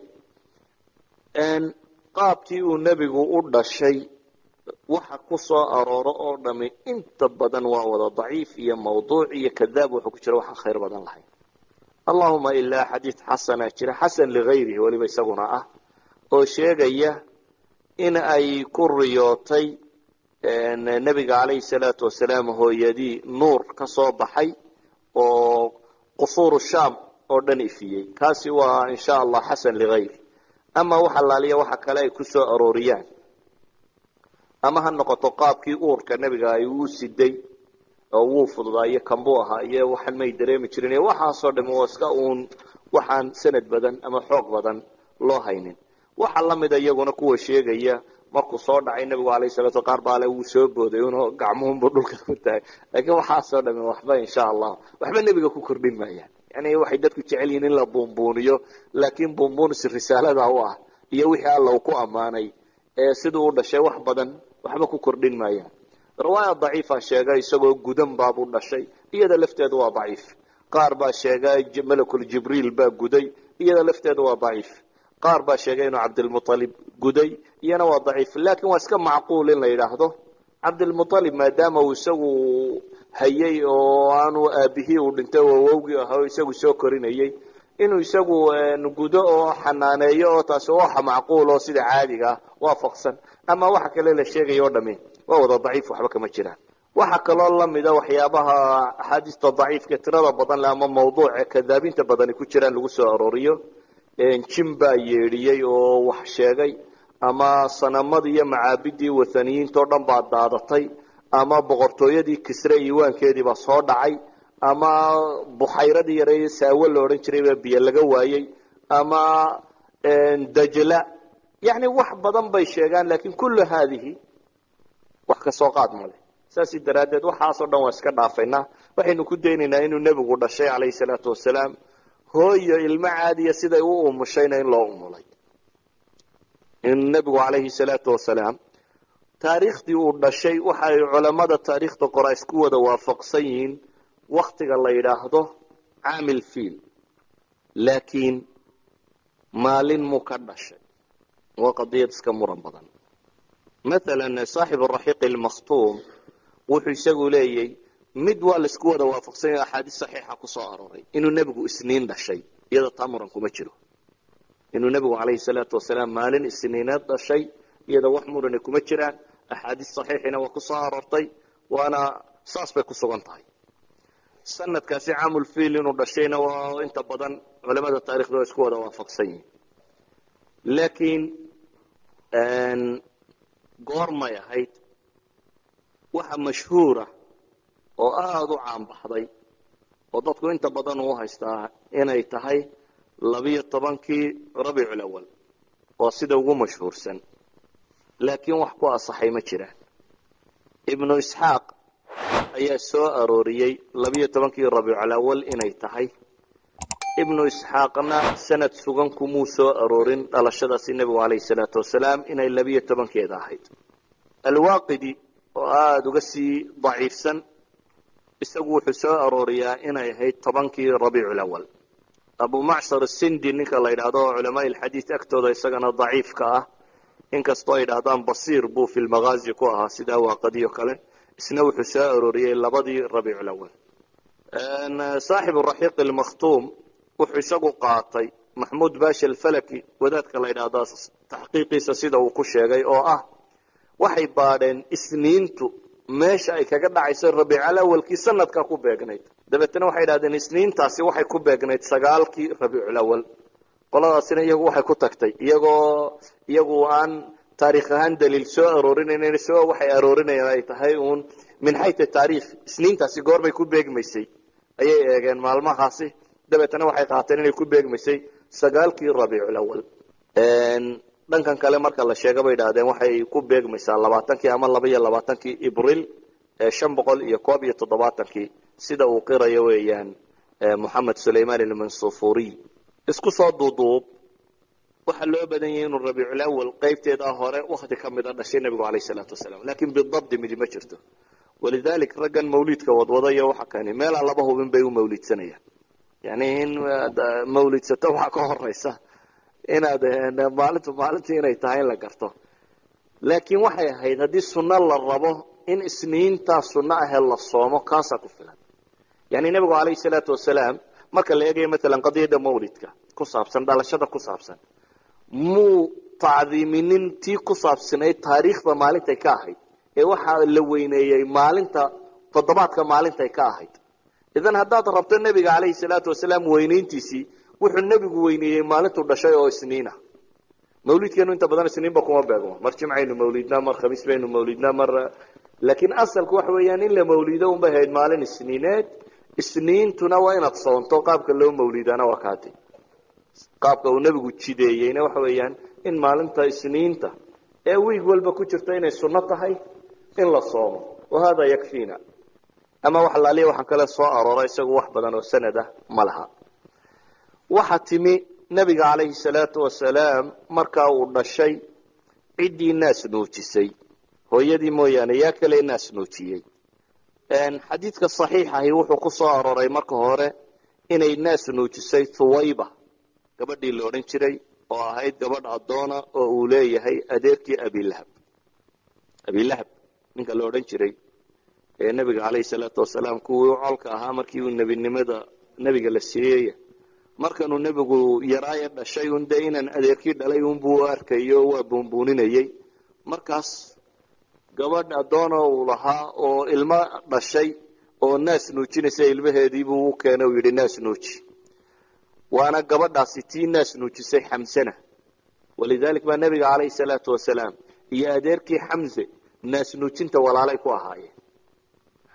Qaabkii uu nebigu u dhashay waxa ku soo arooro oo dhami inta badan waa wada daciif iyo mawduuc iyo kadaab, wuxuu ku jira waxaan khayr badan lahayn. Allahuma ilaa xadiid xasana jira, xasan ligayrihi weliba isaguna ah, oo sheegaya in ay ku riyootay nebiga calayhi salaatu wasalaam hooyadii nuur ka soo baxay oo qusuuru Shaam oo dhan ifiyey. Kaasi waa insha Allah xasan ligayri. Ama wax allaaliya waxa kale ay ku soo arooriyaan, ama ha noqoto qaabkii uurka nebiga ay uu siday oo wuu fududaa iyo kanbuu ahaa iyo waxaan may dareemi jirin iyo waxaasoo dhami waa iska uun waxaan sanad badan ama xoog badan loo haynin. Waxa lamida iyaguna kuwa sheegaya markuu soo dhacay nebigu alayhi salatu, qaar baale wuu soo booday unoo gacmuhunbu dhulka ku tahay, laakiin waxaasoo dhami waxba insha Allah waxba nebiga ku kordhin maayaan. Yani waxay dadku jecel yihiin in la buunbuuniyo, laakiin buunbuunis risaalada u ah iyo wixii Alla uu ku ammaanay ee siduu u dhashay wax badan waxba ku kordhin maayaan. Riwaaya daciifa sheega isagoo gudan baabuu dhashay, iyada lafteedu waa daciif. Qaar baa sheega malakul Jibriil baa guday, iyada lafteedu waa daciif. Qaar baa sheegay inuu Cabdilmutalib guday, iyana waa daciif. Laakiin waa iska macquul in la yidhaahdo Cabdilmutalib, maadaama uu isagu hayay oo aanu aabihii uu dhintay oo awowgii ahaa oo isagu soo korinayay, inuu isagu gudo oo xanaaneeyo, oo taasi waxa macquul oo sida caadiga ah waafaqsan. Ama waxa kale la sheegaya o dhami waa wada daciif, waxba kama jiraan. Waxa kaloo lamida waxyaabaha axaadiista daciifka tirada badan le ama mawduuca kadaabinta badani ku jiraan lagu soo arooriyo, jin baa yeedhiyey oo wax sheegay, ama sanamadii iyo macaabidii wathaniyiinta o dhan baa daadatay, ama boqortooyadii Kisre iiwaankeedii baa soo dhacay, ama buxayradii yareeye Saawo la odhan jiray baa biyo laga waayey, ama Dajla. Yani wax badan bay sheegaan, laakiin kullu haadihi wax ka soo qaad male. Saasi daraaddeed waxaasoo dhan waa iska dhaafaynaa. Waxaynu ku daynaynaa inuu nebigu dhashay calayhi salaatu wasalaam, hooyo ilmo caadiya siday u umushayna in loo umulay. In nebigu calayhi salaatu wasalaam taariikhdii uu dhashay waxa ay culammada taariikhda qoraa isku wada waafaqsan yihiin waktiga la yidhaahdo caamil fiil, laakiin maalin muu ka dhashay waa qadiyad iska muran badan. Mathalan saaxib Araxiiq Almakhtuum wuxuu isagu leeyay mid waa la isku wada waafaqsan yahay, axaadiis saxiixa ku soo arooray inuu nebigu Isniin dhashay, iyada taa muran kuma jiro. Inuu nebigu calayhi salaatu wasalaam maalin Isniineed dhashay iyada wax murane kuma jiraan, axaadiis saxiixina waa ku soo aroortay, waana saas bay ku sugan tahay. Sanadkaasi caamulfiil inuu dhashayna waa inta badan culamada taarikhda waa isku wada waafaqsan yihin, laakiin goormay ahayd? Waxa mashhuura oo aada u caanbaxday oo dadku inta badan uu haystaa inay tahay 12-kii Rabiiculawal, waa sida ugu mashhuursan, laakiin wax ku asaxay ma jiraan. Ibnu Isxaaq ayaa soo arooriyey 12-kii Rabiiculawal inay tahay. Ibnu Isxaaqna sanad sugan kumuu soo aroorin dhalashadaasi nebigu calayhi salaatu wasalaam inay 12-keeda ahayd. Alwaaqidi oo aada uga sii daciifsan isagu wuxuu soo arooriyaa inay ahayd 10-kii Rabiiculawal. Abu Macshar Sindi ninka la yidhaahdo oo culamaa ilxadiid agtooda isagana daciifka ah, inkastoo ay yidhahdaan basiir buu fi lmagaazi ku ahaa sidaa Waaqadiyo kale, Isna wuxuu soo arooriyey 2dii Rabiicul Awal. Saaxibu Raxiiq Almakhtuum wuxuu isagu qaatay Maxmuud Baasha Alfalaki, wadaadka la yidhaahdaa, taxqiiqiisa sida uu ku sheegay, oo ah waxay baadheen Isniintu meesha ay kaga dhacayso Rabiical Awalkii sanadka ku beegnayd. Dabeetana waxay idhahdeen Isniintaasi waxay ku beegnayd 9kii Rabiicul Awal. Qoladaasina iyagu waxay ku tagtay, iyagoo iyagu aan taariikh ahaan daliil soo aroorinaynin, soo waxay aroorinayaan ay tahay uun min xayta taariikh, Isniintaasi goorbay ku beegmaysay ayay eegeen maalmahaasi. Dabeetana waxay qaateen inay ku beegmaysay 9kii Rabiicul Awal. Dhankan kale marka la sheega, bay idhahdeen, waxay ku beegmaysaa 20kii ama 22kii Ibril ee 571kii, sida uu qirayo weeyaan Moxamed Sulayman Almansufuriy. Isku soo duuduub, waxaa loo badan yahay inuu Rabiicul Awal qaybteeda hore wakti ka mida dhashay nebigu calayhi salaatu wasalaam, laakiin bidabdi midi ma jirto. Walidalik raggan mawliidka wadwadaya waxa kani meelaan laba hubin bay u mawliidsanayaan. Yani in mawliidsato waxaa ka horeysa inaad maalintu maalintii inay tahay in la garto. Laakiin waxay ahayd haddii sunno la rabo in Isniintaa sunno ahee la soomo, kaasaa ku filan. Yani nebigu calayhi salaatu wasalaam, marka la eegayo matalan qadiyadda mawlidka ku saabsan, dhalashada ku saabsan, muu tacdiiminin tii ku saabsanayd taariikhda maalintay ka ahayd, ee waxaa la weyneeyey maalinta toddobaadka maalintay ka ahayd. Idan haddaad rabto nebiga calayhi salaatu wasalaam weynayntiisii, wuxuu nebigu weyneeyey maalintuu dhashay oo Isniina. Mawlidkeenu inta badan Isniinba kuma beegmo, mar Jimcaynu mawlidnaa, mar Khamiis baynu mawlidnaa, mar. Laakiin asalku waxa weeyaan in la mawlido unbay ahayd maalin Isniineed. Isniintuna waa inaad soonto. Qaabka loo mawlidaana waa kaati. Qaabka uu nebigu jideeyeyna waxa weeyaan in maalinta Isniinta ee wiig walba ku jirta inay sunno tahay in la soomo, wa hada yakfiina. Ama wax laaliya waxaan kale soo aroora isagu wax badan oo sanad ah ma laha. Waxa timi nebiga calayhi salaatu wasalaam markaa uu dhashay ciddii naas nuujisay, hooyadii mooyaane, yaa kale naas nuujiyey? Xadiidka saxiix ahi wuxuu ku soo arooray marka hore inay naas nuujisay Thuwayba, gabadhii la odhan jiray, oo ahayd gabadh addoona oo uu leeyahay adeerkii Abilahab. Abilahab ninka la odhan jiray ee nebiga calayhi salaatu wasalaam kuwii colka ahaa markii uu nebinimada nebiga la siiyey, markanuu nebigu yaraaye dhashay un dee inaan adeerkii dhalay unbuu arkayo, waa buunbuuninayey. Markaas gabadh addoona uu lahaa oo ilmo dhashay oo naas nuujinaysa ilmaheediibuu u keenay, uu yidhi naas nuuji. Waana gabadhaasi tii naas nuujisay Xamsena. Walidalik baa nebiga calayhi salaatu wasalaam iyo adeerkii Xamse naas nuujinta walaalay ku ahaayeen.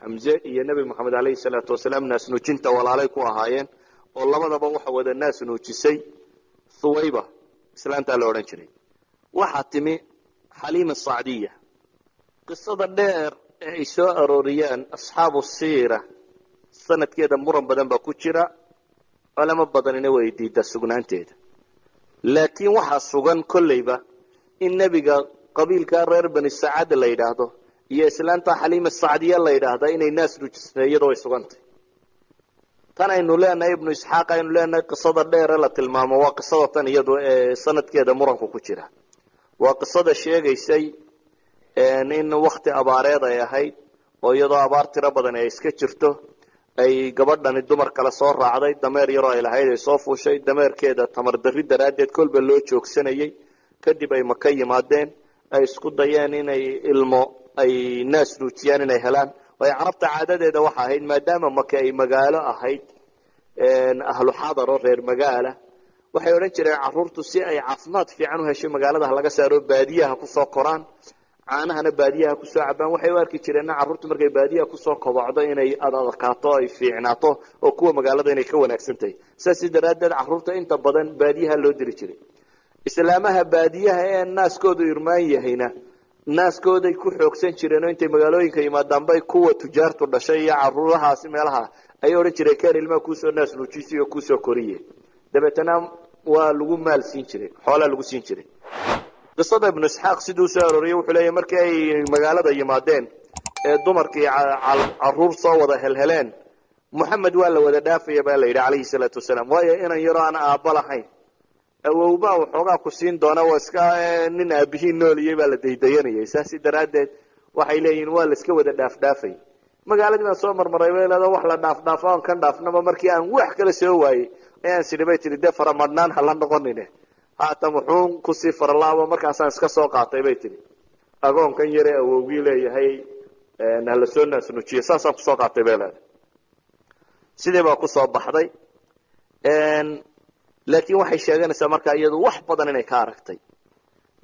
Xamse iyo Nebi Moxamed calayhi salaatu wasalaam naas nuujinta walaalay ku ahaayeen, oo labadaba waxa wada naas nuujisay Thuwayba, islaantaa la odhan jiray. Waxaa timi Xaliima Sacdiya. Qisada dheer ee ay soo arooriyaan asxaabu siira sanadkeeda muran badan baa ku jira, culamo badanina way diidaa sugnaanteeda. Laakiin waxaa sugan kolleyba in nebiga qabiilkaa reer Bani Sacad la yidhaahdo iyo islaanta Xaliima Sacdiya la yidhaahda inay naas nuujisatay, iyadoo way sugantay. Tan aynu leenahay Ibnu Isxaaq aynu leenahay, qisada dheere la tilmaamo waa qisada tan iyadu ee sanadkeeda muranku ku jira. Waa qisada sheegaysay in wakti abaareed ay ahayd, oo iyadoo abaar tiro badan ay iska jirto ay gabadhani dumar kale soo raacday, dameer yaroo ay lahayd ay soo fuushay, dameerkeeda tamar darri daraaddeed kolba loo joogsanayay. Kadib ay Maka yimaadeen, ay isku dayeen inay ilmo ay naas nuujiyaan inay helaan. Waayo Carabta caadadeeda waxa ahayd, maadaama Maka ay magaalo ahayd, ahlu xadar oo reer magaala, waxay odhan jireen carruurtu si ay caafimaad fiican u hesho magaalada ha laga saaro, baadiyaha kusoo koraan, caanahana baadiyaha kusoo cabaan. Waxay u arki jireenna carruurtu markay baadiyaha kusoo kobocdo inay adadkaato, ay fiicnaato, oo kuwa magaalada inay ka wanaagsan tahay. Saas daraaddeed carruurta inta badan baadiyaha loo diri jiray. Islaamaha baadiyaha ee naaskoodu irmaan yahayna naaskooday ku xoogsan jireen, oo intay magaalooyinka yimaadaan bay kuwa tujaartu dhashay iyo caruurahaasi meelaha ayay odhan jireen keen ilmaha kuusoo naas nuujisiy oo kuusoo koriye. Dabeetana waa lagu maal siin jiray, xoolaa lagu siin jiray. Qisada Ibnu Isxaaq siduu soo arooriyey, wuxuu leeyahy markii ay magaalada yimaadeen ee dumarkii caruur soo wada helheleen, Moxamed waa la wada dhaafaya baa la yidhi calayhi salaatu wasalaam, waayo inan yaroo aan aabba lahayn, awowbaa waxoogaa ku siin doona, waa iska nin aabihiin nooliyey baa la daydayanayay. Saasi daraaddeed Waxay leeyihiin waa la iska wada dhaafdhaafay. Magaaladii baan soo marmaray bay leedahay, wax la dhaafdhaafo aan kan dhaafnaba markii aan wax kala soo waayey ayaan sidhi bay tihi dee faramadhnaan hala noqonine, haatan wuxuun kusii faralaabo markaasaan iska soo qaatay bay tihi. Agoonkan yaree awowgii leeyahay hala soo naasnuujiyo, saasaan kusoo qaatay bay leedahay. Sidii baa kusoo baxday. Laakiin waxay sheeganaysaa markaa iyadu wax badan inay ka aragtay.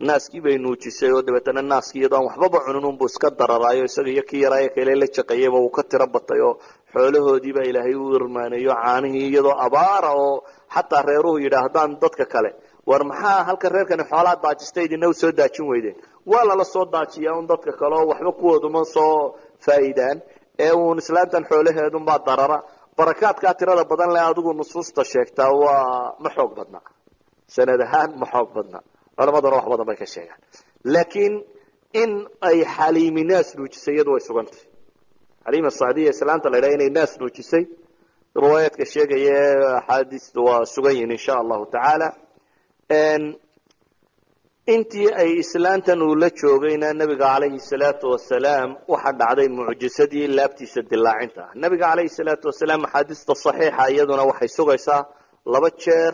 Naaskii bay nuujisay oo dabeetana naaskii iyadoo aan waxbaba cunin unbuu iska dararaayo, isaga iyo kii yaraayo kale la jaqayayba uu ka tiro batay, oo xoolahoodii baa Ilaahay u irmaaneeyo caanihii iyadoo abaara, oo xataa reeruhu yidhaahdaan dadka kale, war maxaa halka reerkani xoolaa daajistay idina u soo daajin weydeen? Waa lala soo daajiyaa un dadka kale oo waxba kuwooduma soo faa'iidaan, ee uun islaantan xoolaheedunbaa darara. Barakaadkaa tirada badan le adigu nusuusta sheegtaa waa ma xoog badna, sanad ahaan ma xoog badna, culamaduna wax badan bay ka sheegaan. Laakiin in ay Xaliimi naas nuujisay iyadu way sugantay. Xaliima Sacdiya islaanta la yidhaha inay naas nuujisay riwaayaadka sheegaya ee axaadiistu waa sugan yihin insha Allahu tacaala. Intii ay islaantan uu la joogayna nabiga calayhi salaatu wasalaam waxaa dhacday mucjisadii laabtiisa dilaacinta ah. Nabiga calayhi salaatu wasalaam axaadiista saxiixa iyaduna waxay sugaysaa 2 jeer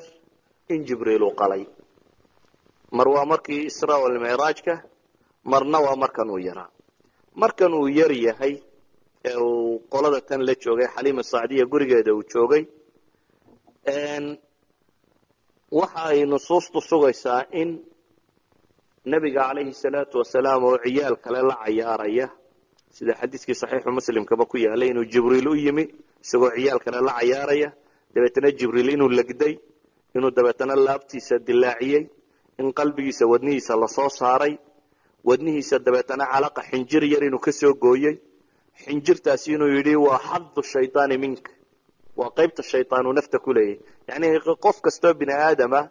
in Jibriil uu qalay. Mar waa markii Israa walmicraajka, marna waa markan uu yaraa. Markan uu yar yahay ee uu qolada tan la joogay Xaliima Sacdiya gurigeeda uu joogay, waxa ay nusuustu sugaysaa in nabiga calayhi salaatu wasalaam oo ciyaal kale la cayaaraya, sida xadiiskii saxiixu Muslimkaba ku yaalay, inuu Jibriil u yimi isagoo ciyaal kale la cayaaraya. Dabeetana Jibriil inuu legday, inuu dabeetana laabtiisa dilaaciyey, in qalbigiisa wadnihiisa lasoo saaray, wadnihiisa dabeetana calaqa xinjir yar inuu ka soo gooyey, xinjirtaasi inuu yidhi waa xadu shaytaani minka, waa qaybta shaytaan uu nafta ku leeyahy. Yacni qof kastoo bini aadama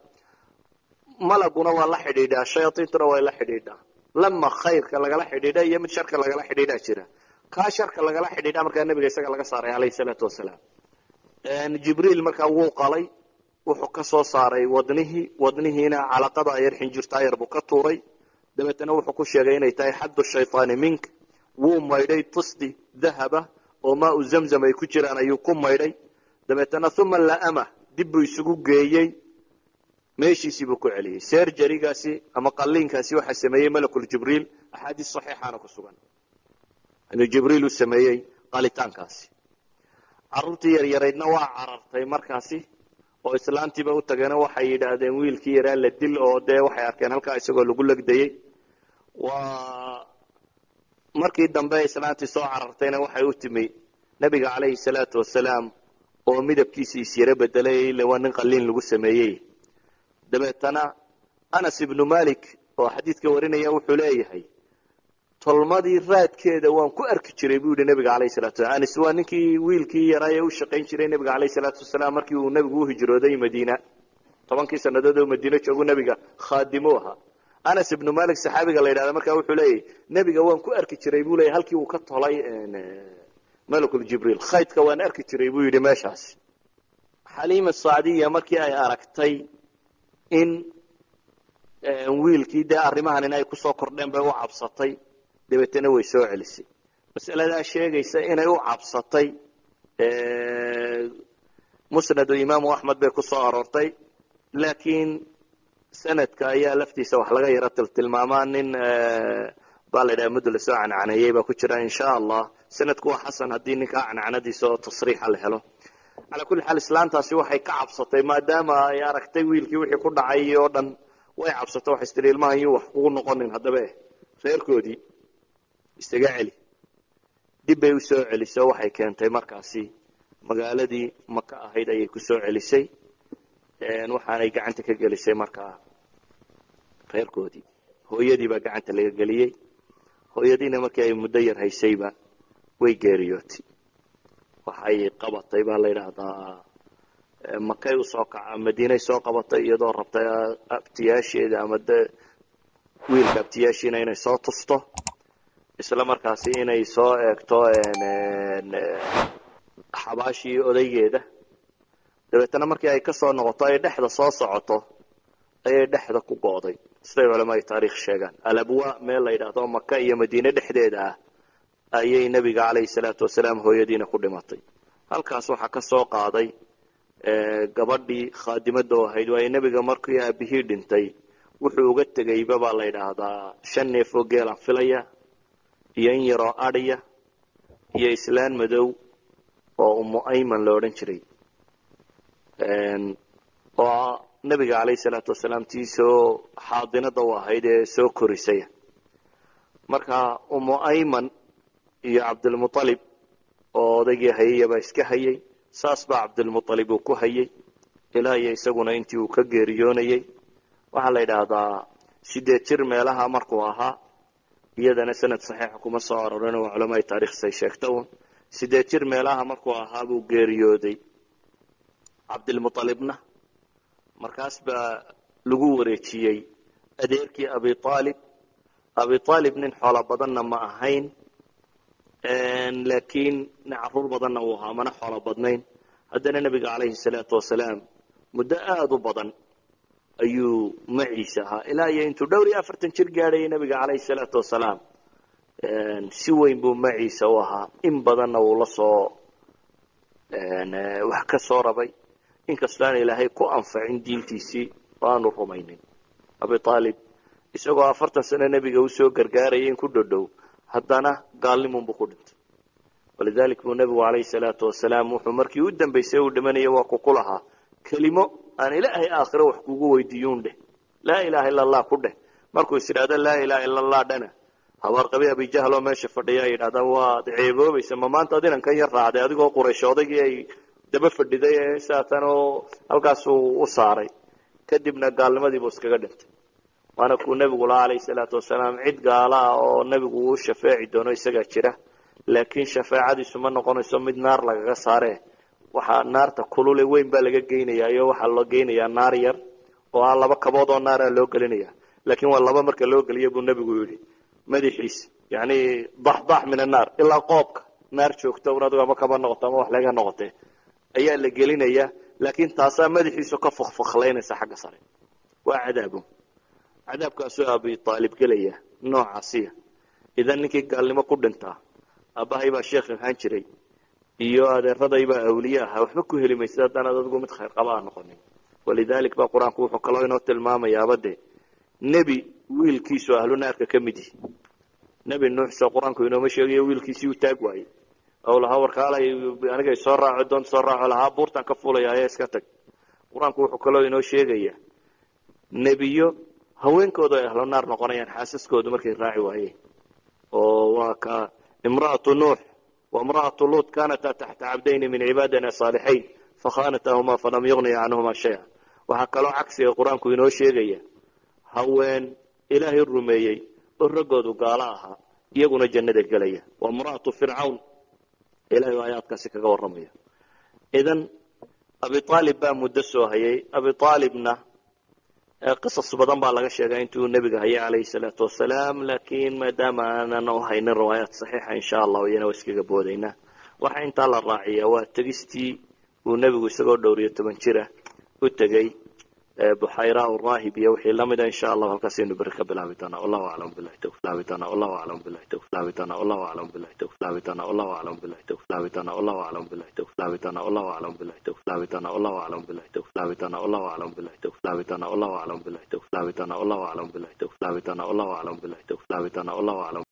malaguna waa la xidhiidhaa, shayaaiintuna waa la xidhiidhaa. Lama khayrka lagala xidhiidha iyo mid sharka lagala xidhiidhaa jira. Kaa sharka lagala xidhiidha markaa nabiga isaga laga saaray calayhi salaatu wasalaam. Jibriil markaa wuu qalay, wuxuu ka soo saaray wadnihii, wadnihiina calaqada yar xinjirtaa yar buu ka tuuray. Dabeetana wuxuu ku sheegay inay tahay xaddu shaytaani mink. Wuu maydhay, tisti dahaba oo maau zamzam ay ku jiraan ayuu ku maydhay. Dabeetana uma la'ama, dib buu isugu geeyey, meeshiisii buu ku celiyey. Serjarigaasi ama qalliinkaasi waxaa sameeyey malakul Jibriil, axaadiis saxiixaana ku sugan inuu Jibriil u sameeyey qalitaankaasi. Carruurtii yaryaraydna waa carartay markaasi oo islaantiiba u tageena, waxay yidhaahdeen wiilkii yaraa la dil, oo dee waxay arkeen halkaa isagoo lagu legdayey. Waa markii dambe islaantii soo carartayna waxay u timi nabiga calayhi salaatu wasalaam oo midabkiisi isyaro bedelay, ile waa nin qalliin lagu sameeyey. Dabeetana Anas ibnu Malik oo xadiidka warinaya wuxuu leeyahay tolmadii raadkeeda waan ku arki jiray buu yidhi nabiga calayhi salatu wasalam. Anas waa ninkii wiilkii yaraa ee u shaqayn jiray nabiga calayhi salaatu wasalaam markii uu nabigu u hijrooday Madiina. 10kii sannadood oo Madiine joogu nabiga khaadimu ahaa. Anas ibnu Malik saxaabiga la yidhahda markaa wuxuu leeyahay nebiga waan ku arki jiray buu leeyahy halkii uu ka tolay malakul Jibriil, khaydka waan arki jiray buu yidhi meeshaasi. Xaliima Sacdiya markii ay aragtay in wiilkii dee arrimahan in ay kusoo kordheen bay u cabsatay, dabeetana way soo celisay. Masaladaa sheegaysa inay u cabsatay Musnadu Imaamu Axmed bay ku soo aroortay, laakiin sanadka ayaa laftiisa wax laga yaro tiltilmaamaa. Nin baa la yidhaha muddo lasoo cancaneeyey baa ku jira. Insha Allah sanadku waa xasan haddii ninkaa cancanadiisa oo tasriixa la helo. Calaa kulli xaal islaantaasi waxay ka cabsatay maadaama ay aragtay wiilkii wixii ku dhacay oo dhan, way cabsatay, waxay istiri ilmahan yuu wax kugu noqonin, haddaba reerkoodii isaga celi. Dib bay u soo celiso, waxay keentay markaasi magaaladii Maka ahayd ayay ku soo celisay, waxaanay gacanta ka gelisay markaa reerkoodii. Hooyadii baa gacanta laga geliyey, hooyadiina markii ay muddo yar haysayba way geeriyootay. Waxay qabatay baa la yidhaahdaa Makay usoo kaca, Madiinay soo qabatay iyadoo rabtay abtiyaasheeda ama de wiilka abtiyaashiina inay soo tusto, isla markaasi inay soo eegto xabaashii odaygeeda. Dabeetana markii ay kasoo noqoto ay dhexda soo socoto Ayay dhexda ku go'day, siday culamaai taariikh sheegaan. Alabwa meel la yidhaahdo Maka iyo Madiine dhexdeeda ah ayay nebiga calayhi salaatu wasalaam hooyadiina ku dhimatay. Halkaas waxaa ka soo qaaday gabadhii khaadimada oo ahayd, waayo nebiga markii aabihii dhintay wuxuu uga tegayba baa la yidhaahdaa 5 neef oo geelaan filaya iyo in yaroo adhiya iyo islaan madow oo Umu Ayman la odhan jiray, oo nebiga calayhi salaatu wasalaam tii soo xaadinada u ahayd ee soo korisaya. Marka Umu Ayman iyo Cabdilmualib oo odaygii hayaya baa iska hayay. Saas baa Cabdilmualib uu ku hayay ilaa iyo isaguna intii uu ka geeriyoonayay. Waxaa la yidhaahdaa 8 jir meelaha markuu ahaa, iyadana sanad saxiixa kuma soo arorin oo culamaai taarikhsay sheegta un, 8 jir meelaha markuu ahaa buu geeriyooday Cabdilmualibna. Markaas baa lagu wareejiyey adeerkii Abi Aalib. Abi Aalib nin xoolo badanna ma ahayn, laakiin nin caruur badanna uu ahaa, mana xoolo badnayn. Haddana nebiga calayhi salaatu wasalaam muddo aada u badan ayuu maciisa ahaa, ilaa iyo intuu dhowr iyo 40 jir gaadhayay. Nebiga calayhi salaatu wasalaam si weyn buu maciisa u ahaa, in badanna uu la soo wax ka soo rabay, inkastoo aan Ilaahay ku anfacin diintiisii oo aanu rumaynin. Abi Aalib isagoo 40 sano nebiga usoo gargaarayay in ku dhodhow, haddana gaalnimunbuu ku dhintay. Walidalik buu nebigu calayhi salaatu wasalaam wuxuu markii u dambaysay uu dhimanaya waa ku lahaa kelimo aan Ilaahay aakhiro wax kugu weydiiyuun dheh, laa ilaha illa Allah ku dheh. Markuu is idhahdo laa ilaha illa Allah dhana, habaarqabi Abijahl oo meesha fadhiya ay yidhahdaa, waad ceeboobaysa, ma maanta ad inankan yar raacday adigoo Quraysh odaygii ay daba fadhiday ee saatan oo halkaasuu u saaray. Kadibna gaalnimadiibuu iskaga dhintay. Waana kuu nebigu lahaa calayhi salaatu wasalaam cid gaala ah oo nebigu uu shafeeci doono isagaa jira, laakiin shafeecadiisu ma noqonayso mid naar lagaga saare, waxaa naarta kulule weyn baa laga geynayaa, iyo waxaa loo geynayaa naar yar oo ah 2 kabood oo naaraa loo gelinaya, laakiin waa laba marka loo geliyo buu nebigu yidhi madaxiis yani daxdax min annaar ilaa qoobka naar joogta un adigo ama kaba noqoto ama wax laga noqotee ayaa la gelinaya, laakiin taasaa madaxiisu ka fukfuklaynaysa xagga sare. Waa cadaabo, cadaabkaasuu Abi Aalib gelaya noocaasiya. Idan ninkii gaalnimo ku dhintaa, aabbahay baa sheekh ahaan jiray iyo adeeraday baa awliye ahaa, waxba ku heli maysid haddaanaad adigu mid khayr qaba aan noqonin. Walidalik baa Qur-aanku wuxuu kaloo inoo tilmaamayaaba dee nebi wiilkiisu ahlu naarka ka mid yihi. Nebi Nuux soo Qur-aanku inooma sheegayo wiilkiisii u taag waayey oo lahaa warkaalay aniga soo raaco, doonta soo raaco, lahaa buurtan ka fuulaya ayaa iska tag. Qur-aanku wuxuu kaloo inoo sheegayaa nebiyo haweenkoodu ay ahlu naar noqonayaan xaasaskoodu markay raaci waayeen, oo waa ka imra'atu Nuux wa imra'atu Luut kaanataa taxta cabdayni min cibaadina saalixiin fakhanatahumaa falam yughniya canhuma shaya. Waxaa kaloo cagsiga Qur-aanku inoo sheegaya haween Ilaahay rumeeyey oo raggoodu gaalo ahaa iyaguna jannada gelaya, waa imra'atu Fircawn. Ilahay oo aayaadkaasi kaga warramaya. Idan Abi Aalib baa muddo soo hayay. Abi Aalibna qisas badan baa laga sheegaa intuu nebiga hayay calayhi salaatu wasalaam, laakiin maadaama aanan u haynin riwaayaat saxiixa, insha Allah iyana waa iskaga boodaynaa. Waxaa intaa la raaciyaa waa tegistii uu nebigu isagoo dhowr iyo 10 jira u tegey buxayra raahib iyo wixii lamida. Insha Allah halkaasaynu beri ka bilaabi doonaa. Wallahu aclam billahi tawfiq. Bilaabi doonaa. Wallahu aclam billahi tawfiq. Bilaabi doonaa. Wallahu aclam billahi tawfiq. Bilaabi doonaa. Wallahu aclam billahi tawfiq. Bilaabi doonaa. Wallahu aclam billahi tawfiq. Bilaabi doonaa. Wallahu aclam billahi tawfiq. Bilaabi doonaa. Wallahu aclam billahi tawfiq. Bilaabi doonaa. Wallahu aclam billahi tawfiq. Bilaabi doonaa. Wallahu aclam billahi tawfiq. Bilaabi doonaa. Wallahu aclam billahi tawfiq. Bilaabi doonaa. Wallahu aclam billahi tawfiq. Bilaabi doonaa. Wallahu aclam.